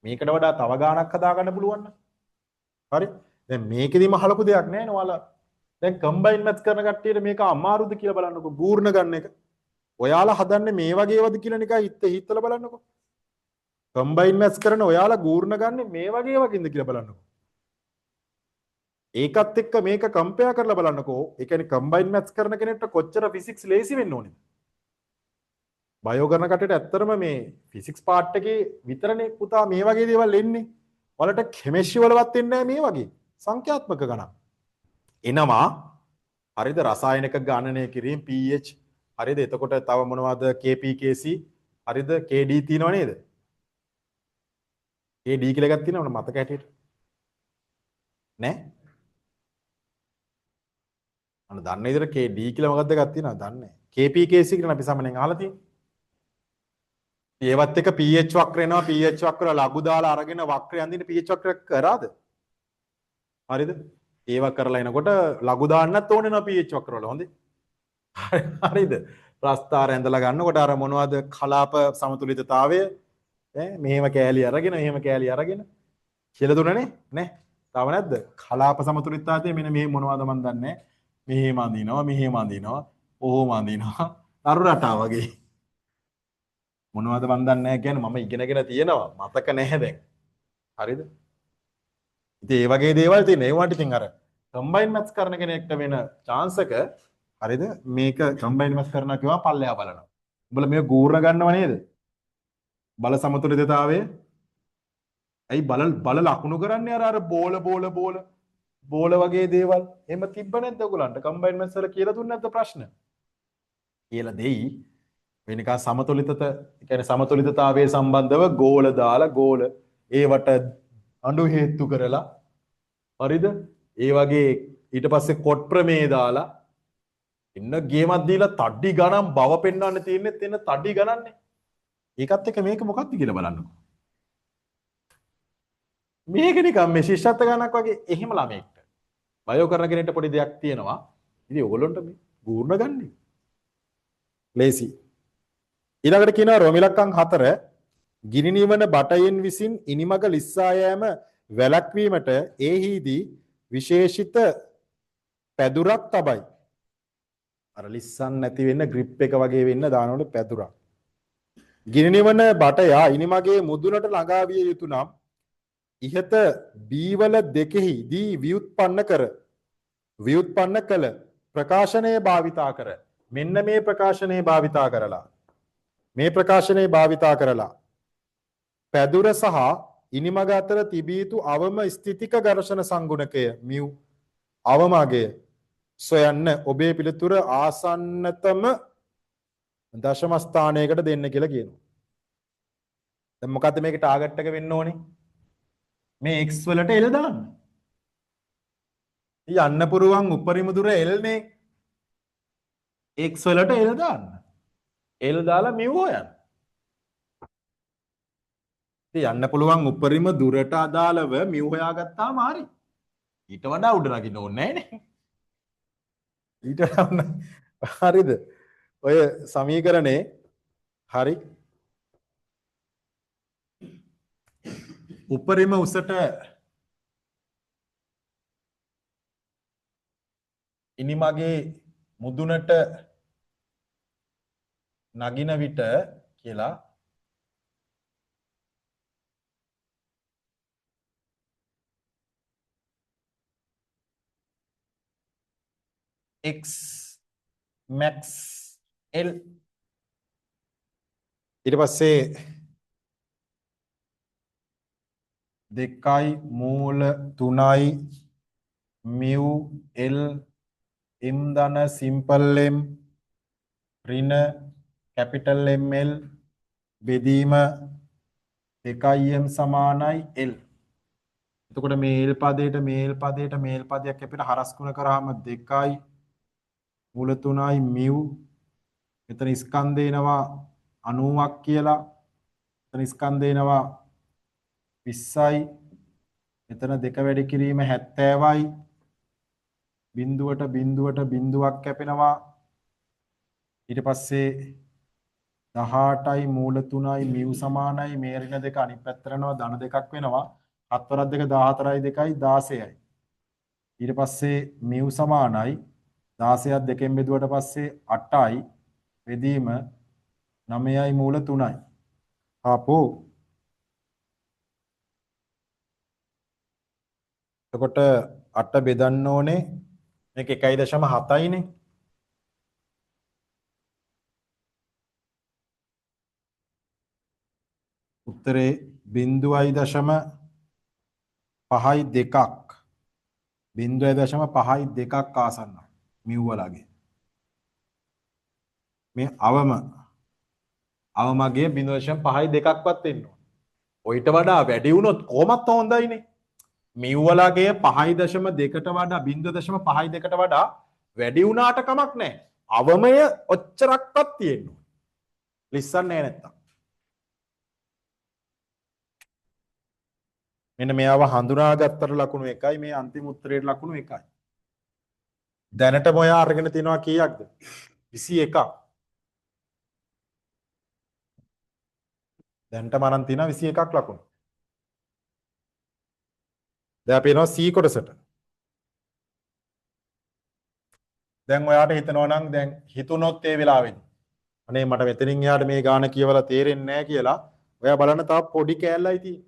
මේකට වඩා තව ගාණක් හදාගන්න පුළුවන් නම්. හරි? දැන් මේකෙදිම අහලපු දෙයක් නෑනේ ඔයාලා. දැන් කම්බයින් මැත්ස් කරන කට්ටියට මේක අමාරුද කියලා බලන්නකෝ. ගූර්ණ ගන්න එක. ඔයාලා හදන්නේ මේ වගේ ඒවාද කියලා නිකන් හිතලා බලන්නකෝ. කම්බයින් මැත්ස් කරන ඔයාලා ගූර්ණ ගන්නේ මේ වගේ ඒවාකින්ද කියලා බලන්නකෝ. ඒකත් එක්ක මේක කම්පෙයාර් කරලා බලන්නකෝ. ඒ කියන්නේ කම්බයින් මැත්ස් කරන කෙනෙක්ට කොච්චර ෆිසික්ස් ලේසි වෙන්න ඕනේද? බයෝ කරන කට්ටියට ඇත්තටම මේ ෆිසික්ස් පාර්ට් එකේ විතරනේ පුතා මේ වගේ දේවල් එන්නේ. ඔයාලට කෙමිස්ට්‍රි වලවත් එන්නේ නැහැ මේ වගේ සංඛ්‍යාත්මක ගණන්. එනවා. හරිද? රසායනික ගණනය කිරීම pH හරිද? එතකොට තව මොනවද KPKC හරිද? KD තියෙනව නේද? KD කියලා එකක් තියෙනවනේ මතක හැටියට. නෑ? අන්න දන්න විදිහට KD කියලා මොකක්ද එකක් තියෙනවද? දන්නේ නෑ. KPKC කියලා අපි සාමාන්‍යයෙන් අහලා තියෙන්නේ. ඒවත් එක pH වක්‍ර එනවා. pH වක්‍ර ලඝු දාලා අරගෙන වක්‍රය අඳින්න pH වක්‍රයක් කරාද? හරිද? ඒවා කරලා එනකොට ලඝු දාන්නත් ඕනේ නෝ pH වක්‍ර වල. හොඳේ. හරිද? ප්‍රස්තාර ඇඳලා ගන්නකොට අර මොනවද කලාප සමතුලිතතාවය ඈ මෙහෙම කෑලි අරගෙන මෙහෙම කෑලි අරගෙන කියලා දුන්නනේ නේ? තාම නැද්ද? කලාප සමතුලිතතාවය මෙන්න මෙහෙම මොනවද මන් දන්නේ. මෙහෙම අඳිනවා මෙහෙම අඳිනවා ඔහොම අඳිනවා නරු රටා වගේ. මොනවද මන් දන්නේ නැහැ කියන්නේ මම ඉගෙනගෙන තියෙනවා මතක නැහැ දැන්. හරිද? ඉතින් ඒ වගේ දේවල් තියෙන. ඒ වුණාට ඉතින් අර කම්බයින් මැත්ස් කරන කෙනෙක්ට වෙන චාන්ස් එක හරිද? මේක කම්බයින් මැත්ස් කරනවා කියවා පල්ලෙහා බලනවා. උඹලා මේක ගූර්ණ ගන්නව නේද? බල සමතුලිතතාවය. ඇයි බල බල ලකුණු කරන්නේ අර අර බෝල බෝල බෝල බෝල වගේ දේවල්. එහෙම තිබ්බ නැද්ද ඔයගොල්ලන්ට? කම්බයින් මැත්ස් වල කියලා දුන්නේ නැද්ද ප්‍රශ්න? කියලා දෙයි. මේ නිකන් සමතුලිතත, ඒ කියන්නේ සමතුලිතතාවයේ සම්බන්ධව ගෝල දාලා ගෝල ඒවට අඬු හේතු කරලා හරිද? ඒ වගේ ඊට පස්සේ කොට් ප්‍රමේය දාලා එන්න ගේමක් දීලා තඩි ගණන් බව පෙන්වන්න තියෙන්නේ එන්න තඩි ගණන්නේ. ඒකත් එක්ක මේක මොකක්ද කියලා බලන්නකෝ. මේක නිකන් මේ ශිෂ්‍යත්ව ගණනක් වගේ එහෙම ළමයෙක්ට. බයෝ කරන කෙනෙක්ට පොඩි දෙයක් තියෙනවා. ඉතින් ඔයගොල්ලන්ට මේ ගූර්ණ ගන්නේ. ලේසි. ඊළඟට කියනවා රෝමිලක්කම් 4 ගිනි නිවන බටයෙන් විසින් ඉනිමග ලිස්සා යෑම වැළැක්වීමට එහිදී විශේෂිත පැදුරක් තබයි. අර ලිස්සන් නැති වෙන්න ග්‍රිප් එක වගේ වෙන්න දානවලු පැදුරක්. ගිනි නිවන බටයා ඉනිමගේ මුදුනට ළඟා විය යුතු නම් ඉහත බීවල දෙකෙහි දී ව්‍යුත්පන්න කළ ප්‍රකාශනය භාවිතා කර මෙන්න මේ ප්‍රකාශනය භාවිතා කරලා මේ ප්‍රකාශනය භාවිතා කරලා පැදුර සහ ඉනිමග අතර තිබිය යුතු අවම ස්ථිතික ඝර්ෂණ සංගුණකය මියු අවමගය සොයන්න ඔබේ පිළිතුර ආසන්නතම දශම ස්ථානයකට දෙන්න කියලා කියනවා. දැන් මොකද්ද මේකේ ටාගට් එක වෙන්න ඕනේ? මේ x වලට L දාන්න. යන්න පුරුවන් උපරිම දුර L නේ. x වලට L දාන්න. L දාලා මියු හොයන්න. ඉතින් යන්න පුළුවන් උපරිම දුරට අදාළව මියු හොයාගත්තාම හරි. ඊට වඩා උඩ නගින්න ඕනේ නෑනේ. ඊට වඩා හරිද? ඔය සමීකරණේ හරි. උපරිම උසට ඉනිමගේ මුදුනට නගින විට කියලා x max L ඊට පස්සේ 2 මූල 3 මියු L M ධන සිම්පල් M ඍණ කැපිටල් ML බෙදීම 2M සමානයි L. එතකොට මේ L පදයට මේ L පදයට මේ L පදයක් අපිට හරස් ගුණ කරාම 2 මූල 3 මියු මෙතන ස්කන්ධ එනවා 90ක් කියලා. මෙතන ස්කන්ධ එනවා 20යි. මෙතන දෙක වැඩි කිරීම 70යි. බිඳුවට බිඳුවට බිඳුවක් කැපෙනවා. ඊට පස්සේ 18යි මූල 3යි මියු සමානයි මේ ඍණ දෙක අනිත් පැත්තට යනවා ධන දෙකක් වෙනවා. 7 වරක් 2 14යි 2යි 16යි. ඊට පස්සේ මියු සමානයි 16ක් දෙකෙන් බෙදුවට පස්සේ 8යි බෙදීම 9යි මූල 3යි. ආපෝ එතකොට 8 බෙදන්න ඕනේ මේක 1.7යිනේ. උත්තරේ 0.52ක් 0.52ක් ආසන්නයි මිව් වලගේ. මේ අවමගේ 0.52ක්වත් වෙන්න ඕන. ඔయిత වඩා වැඩි වුණොත් කොහොමත් හොඳයිනේ. මිව් වලගේ 5.2ට වඩා 0.52ට වඩා වැඩි වුණාට කමක් නැහැ. අවමය ඔච්චරක්වත් තියෙන්න ඕනේ. ලිස්සන්නේ නැහැ නැත්තම්. මෙන්න මෙයාව හඳුනාගත්තට ලකුණු 1යි, මේ අන්තිම උත්තරේට ලකුණු 1යි. දැනටම ඔයා අරගෙන තියනවා කීයක්ද? 21ක්. දැනටම අරන් තියනවා 21ක් ලකුණු. දැන් අපි එනවා C කොටසට. දැන් ඔයාට හිතනවා නම් දැන් හිතුනොත් ඒ වෙලාවේදී අනේ මට මෙතනින් එහාට මේ ගාන කියවලා තේරෙන්නේ නැහැ කියලා ඔයා බලන්න තව පොඩි කෑල්ලයි තියෙන්නේ.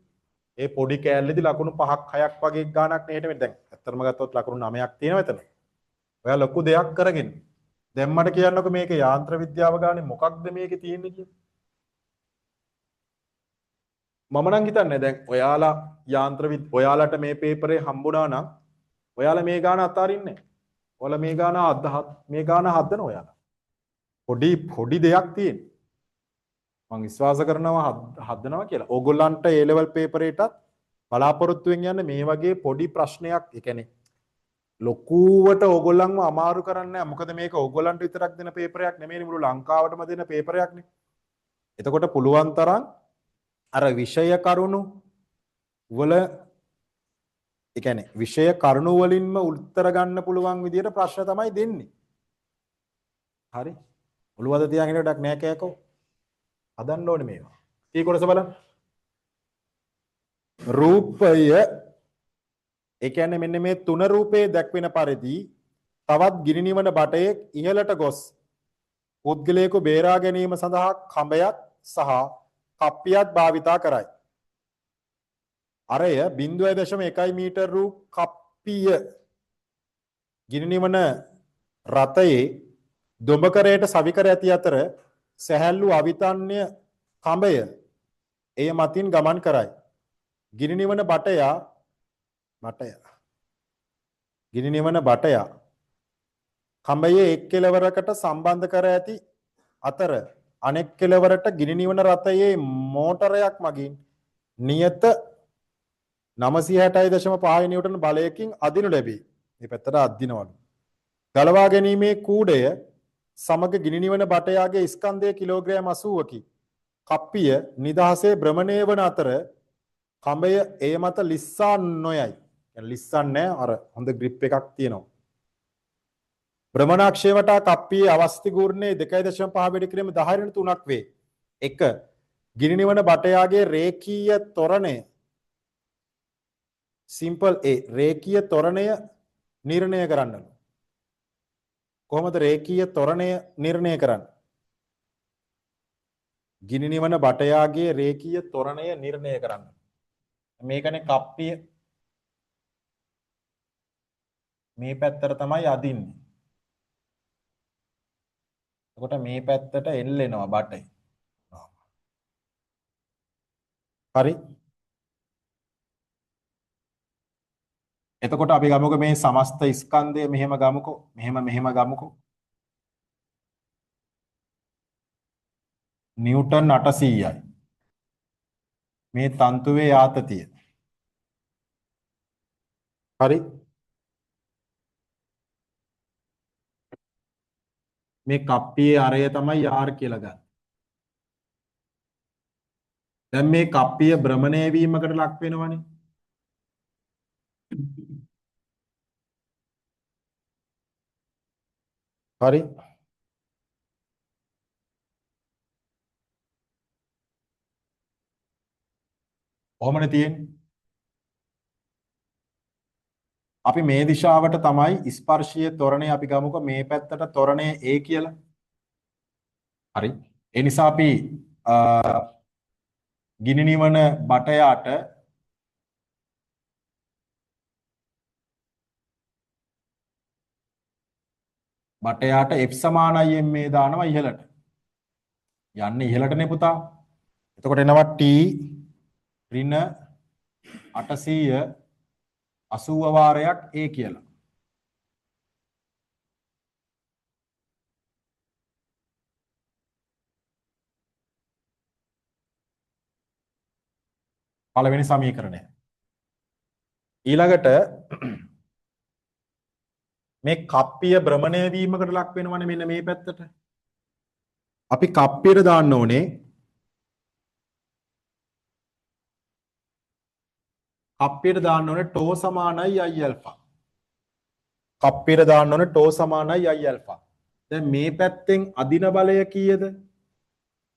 ඒ පොඩි කෑල්ලේදී ලකුණු 5ක් 6ක් වගේ ගානක් නේ හිටෙන්නේ. දැන් ඇත්තටම ගත්තොත් ලකුණු 9ක් තියෙනවා එතන. ඔයා ලොකු දෙයක් කරගෙන. දැන් මට කියන්නකෝ මේක යාන්ත්‍ර විද්‍යාව ගානේ මොකක්ද මේකේ තියෙන්නේ කියලා. මම නම් හිතන්නේ දැන් ඔයාලා ඔයාලට මේ පේපරේ හම්බුණා නම් ඔයාලා මේ ගාන අතාරින්නේ නැහැ. ඔයාලා මේ ගාන මේ ගාන හදන ඔයාලා. පොඩි පොඩි දෙයක් තියෙන. මං විශ්වාස කරනවා හදනවා කියලා. ඕගොල්ලන්ට A level පේපරේටත් බලාපොරොත්තුවෙන් යන්න මේ වගේ පොඩි ප්‍රශ්නයක්, ඒ කියන්නේ ලොකුවට ඕගොල්ලන්ව අමාරු කරන්නේ නැහැ. මොකද මේක ඕගොල්ලන්ට විතරක් දෙන පේපරයක් නෙමෙයි, මුළු ලංකාවටම දෙන පේපරයක් නේ. එතකොට පුළුවන් තරම් අර විෂය කරුණු වල, ඒ කියන්නේ විෂය කරුණු වලින්ම උත්තර ගන්න පුළුවන් විදියට ප්‍රශ්න තමයි දෙන්නේ. හරි. ඔළුව අත තියාගෙන වැඩක් නෑ කෑකෝ. හදන්න ඕනේ මේවා. ඊ කොටස බලන්න. රූපය, ඒ කියන්නේ මෙන්න මේ තුන රූපයේ දැක්වෙන පරිදි තවත් ගිනි නිවන බටයෙක් ඉහළට ගොස් පුද්ගලයෙකු බේරා ගැනීම සඳහා කඹයක් සහ කප්පියක් භාවිතා කරයි. අරය 0.1 මීටර් වූ කප්පිය ගිනි නිවන රථයේ දොඹකරයට සවිකර ඇති අතර සැහැල්ලු අවිතන්‍ය කඹය එය මතින් ගමන් කරයි. ගිනි නිවන බටයා ගිනි නිවන බටයා කඹයේ එක් කෙළවරකට සම්බන්ධ කර ඇති අතර අනෙක් කෙළවරට ගිනි නිවන රථයේ මෝටරයක් මගින් නියත 960.5 නිව්ටන් බලයකින් අදිනු ලැබේ. මේ පැත්තට අදිනවලු. ගලවා ගැනීමේ කූඩය සමග ගිනි නිවන බටයාගේ ස්කන්ධය කිලෝග්‍රෑම් 80කි. කප්පිය නිදහසේ භ්‍රමණය වන අතර කඹය එය මත ලිස්සා නොයයි. ලිස්සන්නේ අර හොඳ ග්‍රිප් එකක් තියෙනවා. භ්‍රමණාක්ෂය වටා කප්පියේ අවස්ථි ගූර්ණයේ 2.5 වැඩි කිරීම 10 ඍණ 3ක් වේ. 1. ගිනි නිවන බටයාගේ රේඛීය තොරණය සිම්පල් A රේඛීය තොරණය නිර්ණය කරන්නලු. කොහොමද රේඛීය තොරණය නිර්ණය කරන්නේ? ගිනි නිවන බටයාගේ රේඛීය තොරණය නිර්ණය කරන්න. මේකනේ කප්පිය. මේ පැත්තට තමයි අදින්නේ. එතකොට මේ පැත්තට එල්ලෙනවා බටේ. හරි. එතකොට අපි ගමුකෝ මේ සමස්ත ස්කන්ධය මෙහෙම ගමුකෝ. මෙහෙම මෙහෙම ගමුකෝ. නිව්ටන් 800යි. මේ තන්තුවේ ආතතිය. හරි. මේ කප්පියේ අරය තමයි R කියලා ගන්න. දැන් මේ කප්පිය භ්‍රමණය වීමකට ලක් වෙනවනේ. හරි. ඔහොමනේ තියෙන්නේ. අපි මේ දිශාවට තමයි ස්පර්ශීය තොරණය අපි ගමුකෝ මේ පැත්තට තොරණය A කියලා. හරි. ඒ නිසා අපි ගිනි නිවන බටයාට බටයාට F සමානයි ma දානවා ඉහළට. යන්නේ ඉහළටනේ පුතා. එතකොට එනවා T ඍණ 880 වාරයක් A කියලා. පළවෙනි සමීකරණය. ඊළඟට මේ කප්පිය භ්‍රමණය වීමකට ලක් වෙනවනේ මෙන්න මේ පැත්තට. අපි කප්පියට දාන්න ඕනේ කප්පියට දාන්න ඕනේ ටෝ සමානයි අයි ඇල්ෆා. කප්පියට දාන්න ඕනේ ටෝ සමානයි අයි ඇල්ෆා. දැන් මේ පැත්තෙන් අදින බලය කීයද?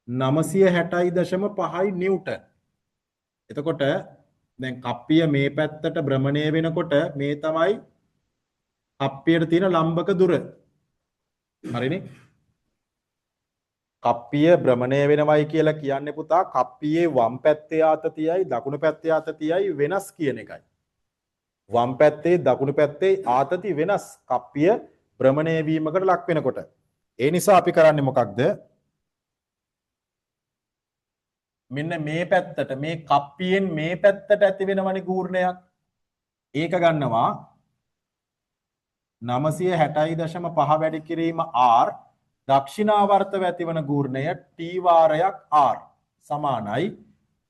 960.5 නිව්ටන්. එතකොට දැන් කප්පිය මේ පැත්තට භ්‍රමණය වෙනකොට මේ තමයි කප්පියට තියෙන ලම්බක දුර. හරිනේ? කප්පිය භ්‍රමණය වෙනවයි කියලා කියන්නේ පුතා කප්පියේ වම් පැත්තේ ආතතියයි දකුණු පැත්තේ ආතතියයි වෙනස් කියන එකයි. වම් පැත්තේ දකුණු පැත්තේ ආතති වෙනස් කප්පිය භ්‍රමණය වීමකට ලක් වෙනකොට. ඒ නිසා අපි කරන්නේ මොකක්ද? මෙන්න මේ පැත්තට මේ කප්පියෙන් මේ පැත්තට ඇති වෙනවනේ ගූර්ණයක්. ඒක ගන්නවා 960.5 වැඩි කිරීම R දක්ෂිණාවර්තව ඇතිවන ගූර්ණය T වාරයක් R සමානයි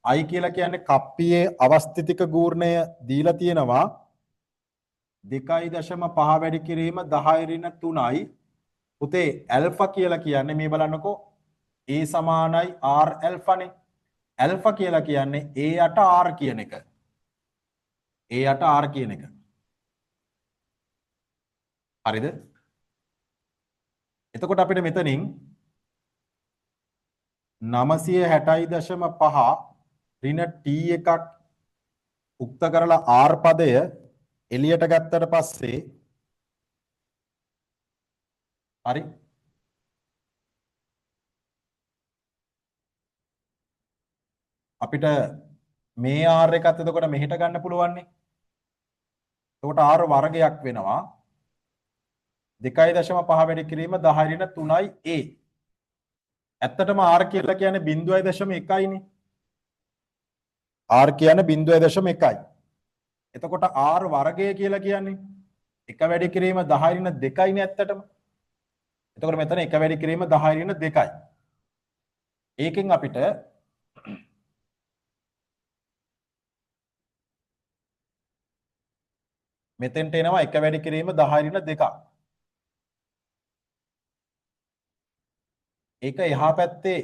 I කියලා කියන්නේ කප්පියේ අවස්ථිතික ගූර්ණය දීලා තියෙනවා 2.5 වැඩි කිරීම 10 ඍණ 3යි. පුතේ ඇල්ෆා කියලා කියන්නේ මේ බලන්නකෝ A සමානයි R ඇල්ෆානේ. ඇල්ෆා කියලා කියන්නේ A යට R කියන එක. A යට R කියන එක. හරිද? එතකොට අපිට මෙතනින් 960.5 ඍණ T එකක් උක්ත කරලා R පදය එළියට ගත්තට පස්සේ හරි අපිට මේ R එකත් එතකොට මෙහෙට ගන්න පුළුවන් නේ. එතකොට R වර්ගයක් වෙනවා 2.5 වැඩි කිරීම 10 ඍණ 3යි A. ඇත්තටම R කියලා කියන්නේ 0.1යි නේ. R කියන්නේ 0.1යි. එතකොට R වර්ගය කියලා කියන්නේ 1 වැඩි කිරීම 10 ඍණ 2යි නේ ඇත්තටම. එතකොට මෙතන 1 වැඩි කිරීම 10 ඍණ 2යි. ඒකෙන් අපිට මෙතෙන්ට එනවා 1 වැඩි කිරීම 10 ඍණ 2ක්. ඒක එහා පැත්තේ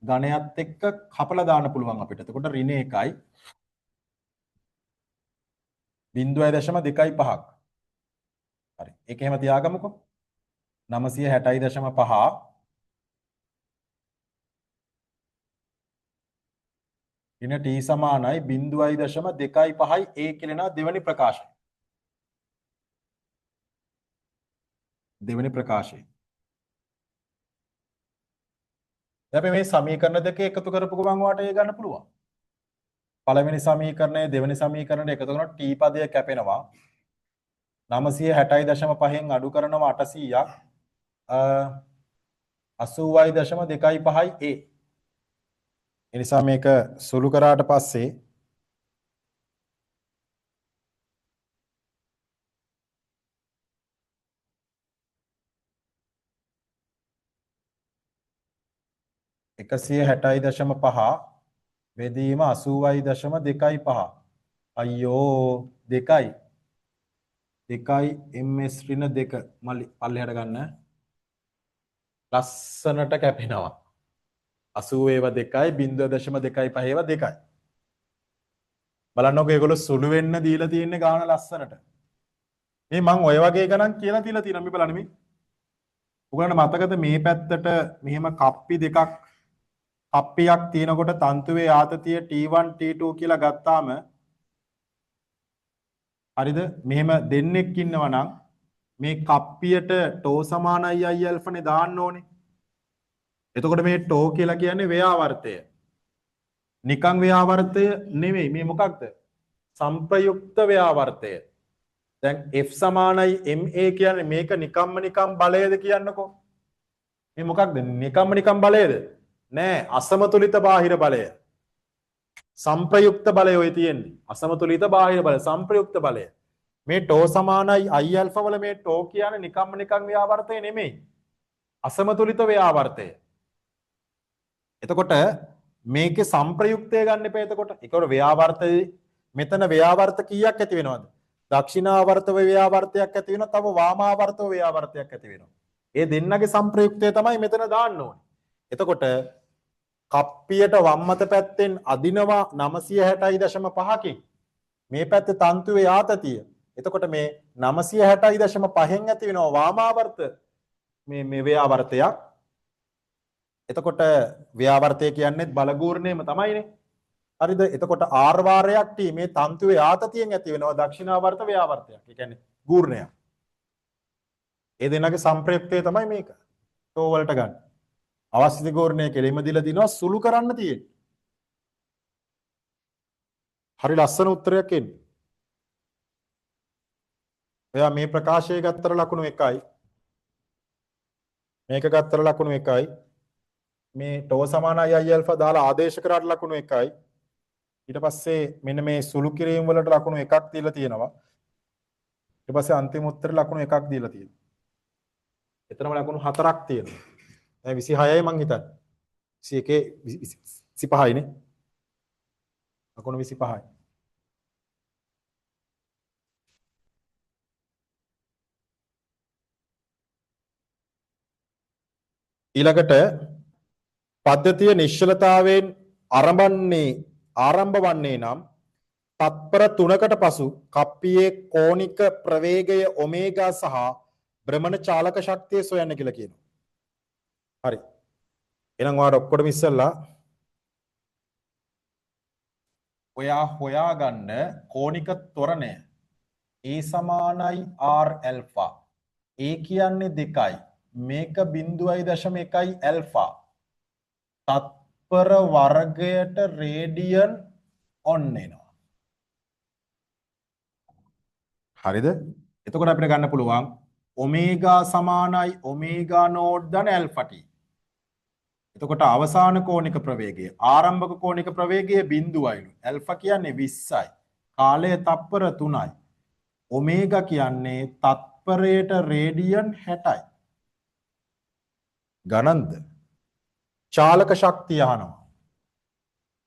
ඝනයත් එක්ක කපලා දාන්න පුළුවන් අපිට. එතකොට ඍණ 1යි 0.25ක්. හරි. ඒක එහෙම තියාගමුකෝ. 960.5 ඍණ T සමානයි 0.25යි A කියලා එනවා දෙවෙනි ප්‍රකාශය. දෙවෙනි ප්‍රකාශය. දැන් අපි මේ සමීකරණ දෙක එකතු කරපු ගමන් ඔයාලට ඒ ගන්න පුළුවන්. පළවෙනි සමීකරණය දෙවෙනි සමීකරණයට එකතු කරනකොට T පදය කැපෙනවා. 960.5න් අඩු කරනවා 800ක්. 80.25යි A. ඒ නිසා මේක සුළු කරාට පස්සේ 160.5 බෙදීම 80.25. අයියෝ 2යි 2යි ms ඍණ 2 මල්ලි පල්ලෙහාට ගන්න. ලස්සනට කැපෙනවා. 80 ඒවා 2යි 0.25 ඒවා 2යි. බලන්නකෝ ඒගොල්ලෝ සුළු වෙන්න දීලා තියෙන ගාන ලස්සනට. මේ මං ඔය වගේ ගණන් කියලා දීලා තියෙනවා. මේ බලන්න මේ. ඔයගොල්ලන්ට මතකද මේ පැත්තට මෙහෙම කප්පි දෙකක් කප්පියක් තියෙනකොට තන්තුවේ ආතතිය T1 T2 කියලා ගත්තාම හරිද? මෙහෙම දෙන්නෙක් ඉන්නවා නම් මේ කප්පියට ටෝ සමානයි අයි ඇල්ෆානේ දාන්න ඕනේ. එතකොට මේ ටෝ කියලා කියන්නේ ව්‍යාවර්තය. නිකං ව්‍යාවර්තය නෙමෙයි. මේ මොකක්ද? සංප්‍රයුක්ත ව්‍යාවර්තය. දැන් F සමානයි MA කියන්නේ මේක නිකම්ම නිකම් බලයද කියන්නකෝ. මේ මොකක්ද? නිකම්ම නිකම් බලයද? නෑ, අසමතුලිත බාහිර බලය. සංප්‍රයුක්ත බලය ඔය තියෙන්නේ. අසමතුලිත බාහිර බලය, සංප්‍රයුක්ත බලය. මේ ටෝ සමානයි අයි ඇල්ෆා වල මේ ටෝ කියන්නේ නිකම්ම නිකම් ව්‍යාවර්තය නෙමෙයි. අසමතුලිත ව්‍යාවර්තය. එතකොට මේකේ සංප්‍රයුක්තය ගන්න එපා එතකොට. ඒකවල ව්‍යාවර්තය මෙතන ව්‍යාවර්ත කීයක් ඇති වෙනවද? දක්ෂිණාවර්තව ව්‍යාවර්තයක් ඇති වෙනවා, තව වාමාවර්තව ව්‍යාවර්තයක් ඇති වෙනවා. ඒ දෙන්නගේ සංප්‍රයුක්තය තමයි මෙතන දාන්න ඕනේ. එතකොට කප්පියට වම් අත පැත්තෙන් අදිනවා 960.5කින්. මේ පැත්තේ තන්තුවේ ආතතිය. එතකොට මේ 960.5න් ඇති වෙනවා වාමාවර්ත මේ මේ ව්‍යාවර්තයක්. එතකොට ව්‍යාවර්තය කියන්නේ බලගූර්ණයම තමයිනේ. හරිද? එතකොට R වාරයක් T මේ තන්තුවේ ආතතියෙන් ඇති වෙනවා දක්ෂිණාවර්ත ව්‍යාවර්තයක්. ඒ කියන්නේ ගූර්ණයක්. ඒ දෙන්නගේ සංප්‍රයුක්තය තමයි මේක. තෝ වලට ගන්න. අවශ්‍ය ගූර්ණය කෙලින්ම දීලා දිනවා සුළු කරන්න තියෙන්නේ. හරි ලස්සන උත්තරයක් එන්නේ. ඔයා මේ ප්‍රකාශය ගත්තට ලකුණු 1යි. මේක ගත්තට ලකුණු 1යි. මේ ටෝ සමානයි I alpha දාලා ආදේශ කරාට ලකුණු 1යි. ඊට පස්සේ මෙන්න මේ සුළු කිරීම වලට ලකුණු 1ක් දීලා තියෙනවා. ඊට පස්සේ අන්තිම උත්තරේ ලකුණු 1ක් දීලා තියෙනවා. එතනම ලකුණු 4ක් තියෙනවා. දැන් 26යි මං හිතන්නේ. 21 25යි නේ. ලකුණු 25යි. ඊළඟට පද්ධතිය නිශ්චලතාවයෙන් ආරම්භ වන්නේ නම් තත්පර 3කට පසු කප්පියේ කෝණික ප්‍රවේගය ඔමේගා සහ භ්‍රමණ චාලක ශක්තිය සොයන්න කියලා කියනවා. හරි. එහෙනම් ඔයාලට ඔක්කොටම ඉස්සෙල්ලා ඔයා හොයාගන්න කෝණික ත්වරණය A සමානයි R alpha. A කියන්නේ 2යි. මේක 0.1 ඇල්ෆා. තත්පර වර්ගයට රේඩියන් ඔන් එනවා. හරිද? එතකොට අපිට ගන්න පුළුවන් ඔමේගා සමානයි ඔමේගා නෝට් ධන ඇල්ෆා ටී. එතකොට අවසාන කෝණික ප්‍රවේගය ආරම්භක කෝණික ප්‍රවේගය බිඳුවයිලු. ඇල්ෆා කියන්නේ 20යි. කාලය තත්පර 3යි. ඔමේගා කියන්නේ තත්පරයට රේඩියන් 60යි. ගණන්ද? චාලක ශක්තිය අහනවා.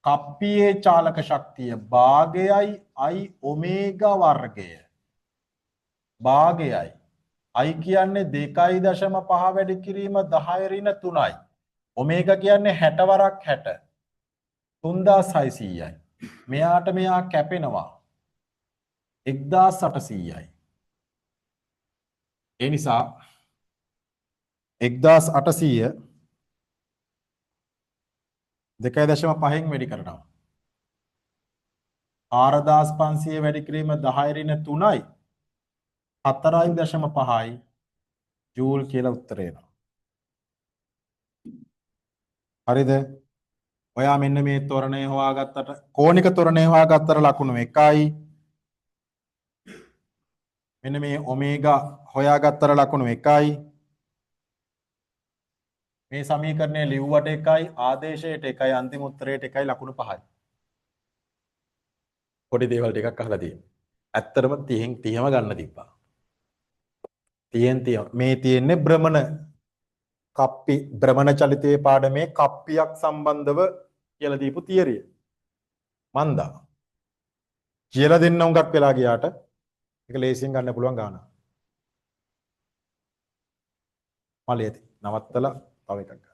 කප්පියේ චාලක ශක්තිය භාගයයි I omega වර්ගය. භාගයයි I කියන්නේ 2.5 වැඩි කිරීම 10 ඍණ 3යි. ඔමේගා කියන්නේ 60 වරක් 60. 3600යි. මෙයාට මෙයා කැපෙනවා 1800යි. ඒ නිසා 1800 2.5න් වැඩි කරනවා. 4500 වැඩි කිරීම 10 ඍණ 3යි 4.5යි ජූල් කියලා උත්තරේ එනවා. හරිද? ඔයා මෙන්න මේ තොරණය හොයාගත්තට කෝණික තොරණය හොයාගත්තට ලකුණු 1යි. මෙන්න මේ ඔමේගා හොයාගත්තට ලකුණු 1යි. මේ සමීකරණය ලිව්වට 1යි, ආදේශයට 1යි, අන්තිම උත්තරයට 1යි, ලකුණු 5යි. පොඩි දේවල් ටිකක් අහලා තියෙනවා. ඇත්තටම 30න් 30ම ගන්න තිබ්බා. 30න් 30 මේ තියෙන්නේ භ්‍රමණ කප්පි භ්‍රමණ චලිතයේ පාඩමේ කප්පියක් සම්බන්ධව කියලා දීපු තියරිය. මන්දා කියලා දෙන්න හුඟක් වෙලා ගියාට ඒක ලේසියෙන් ගන්න පුළුවන් ගාන. මලයේදී නවත්තලා තව එකක් ගන්න.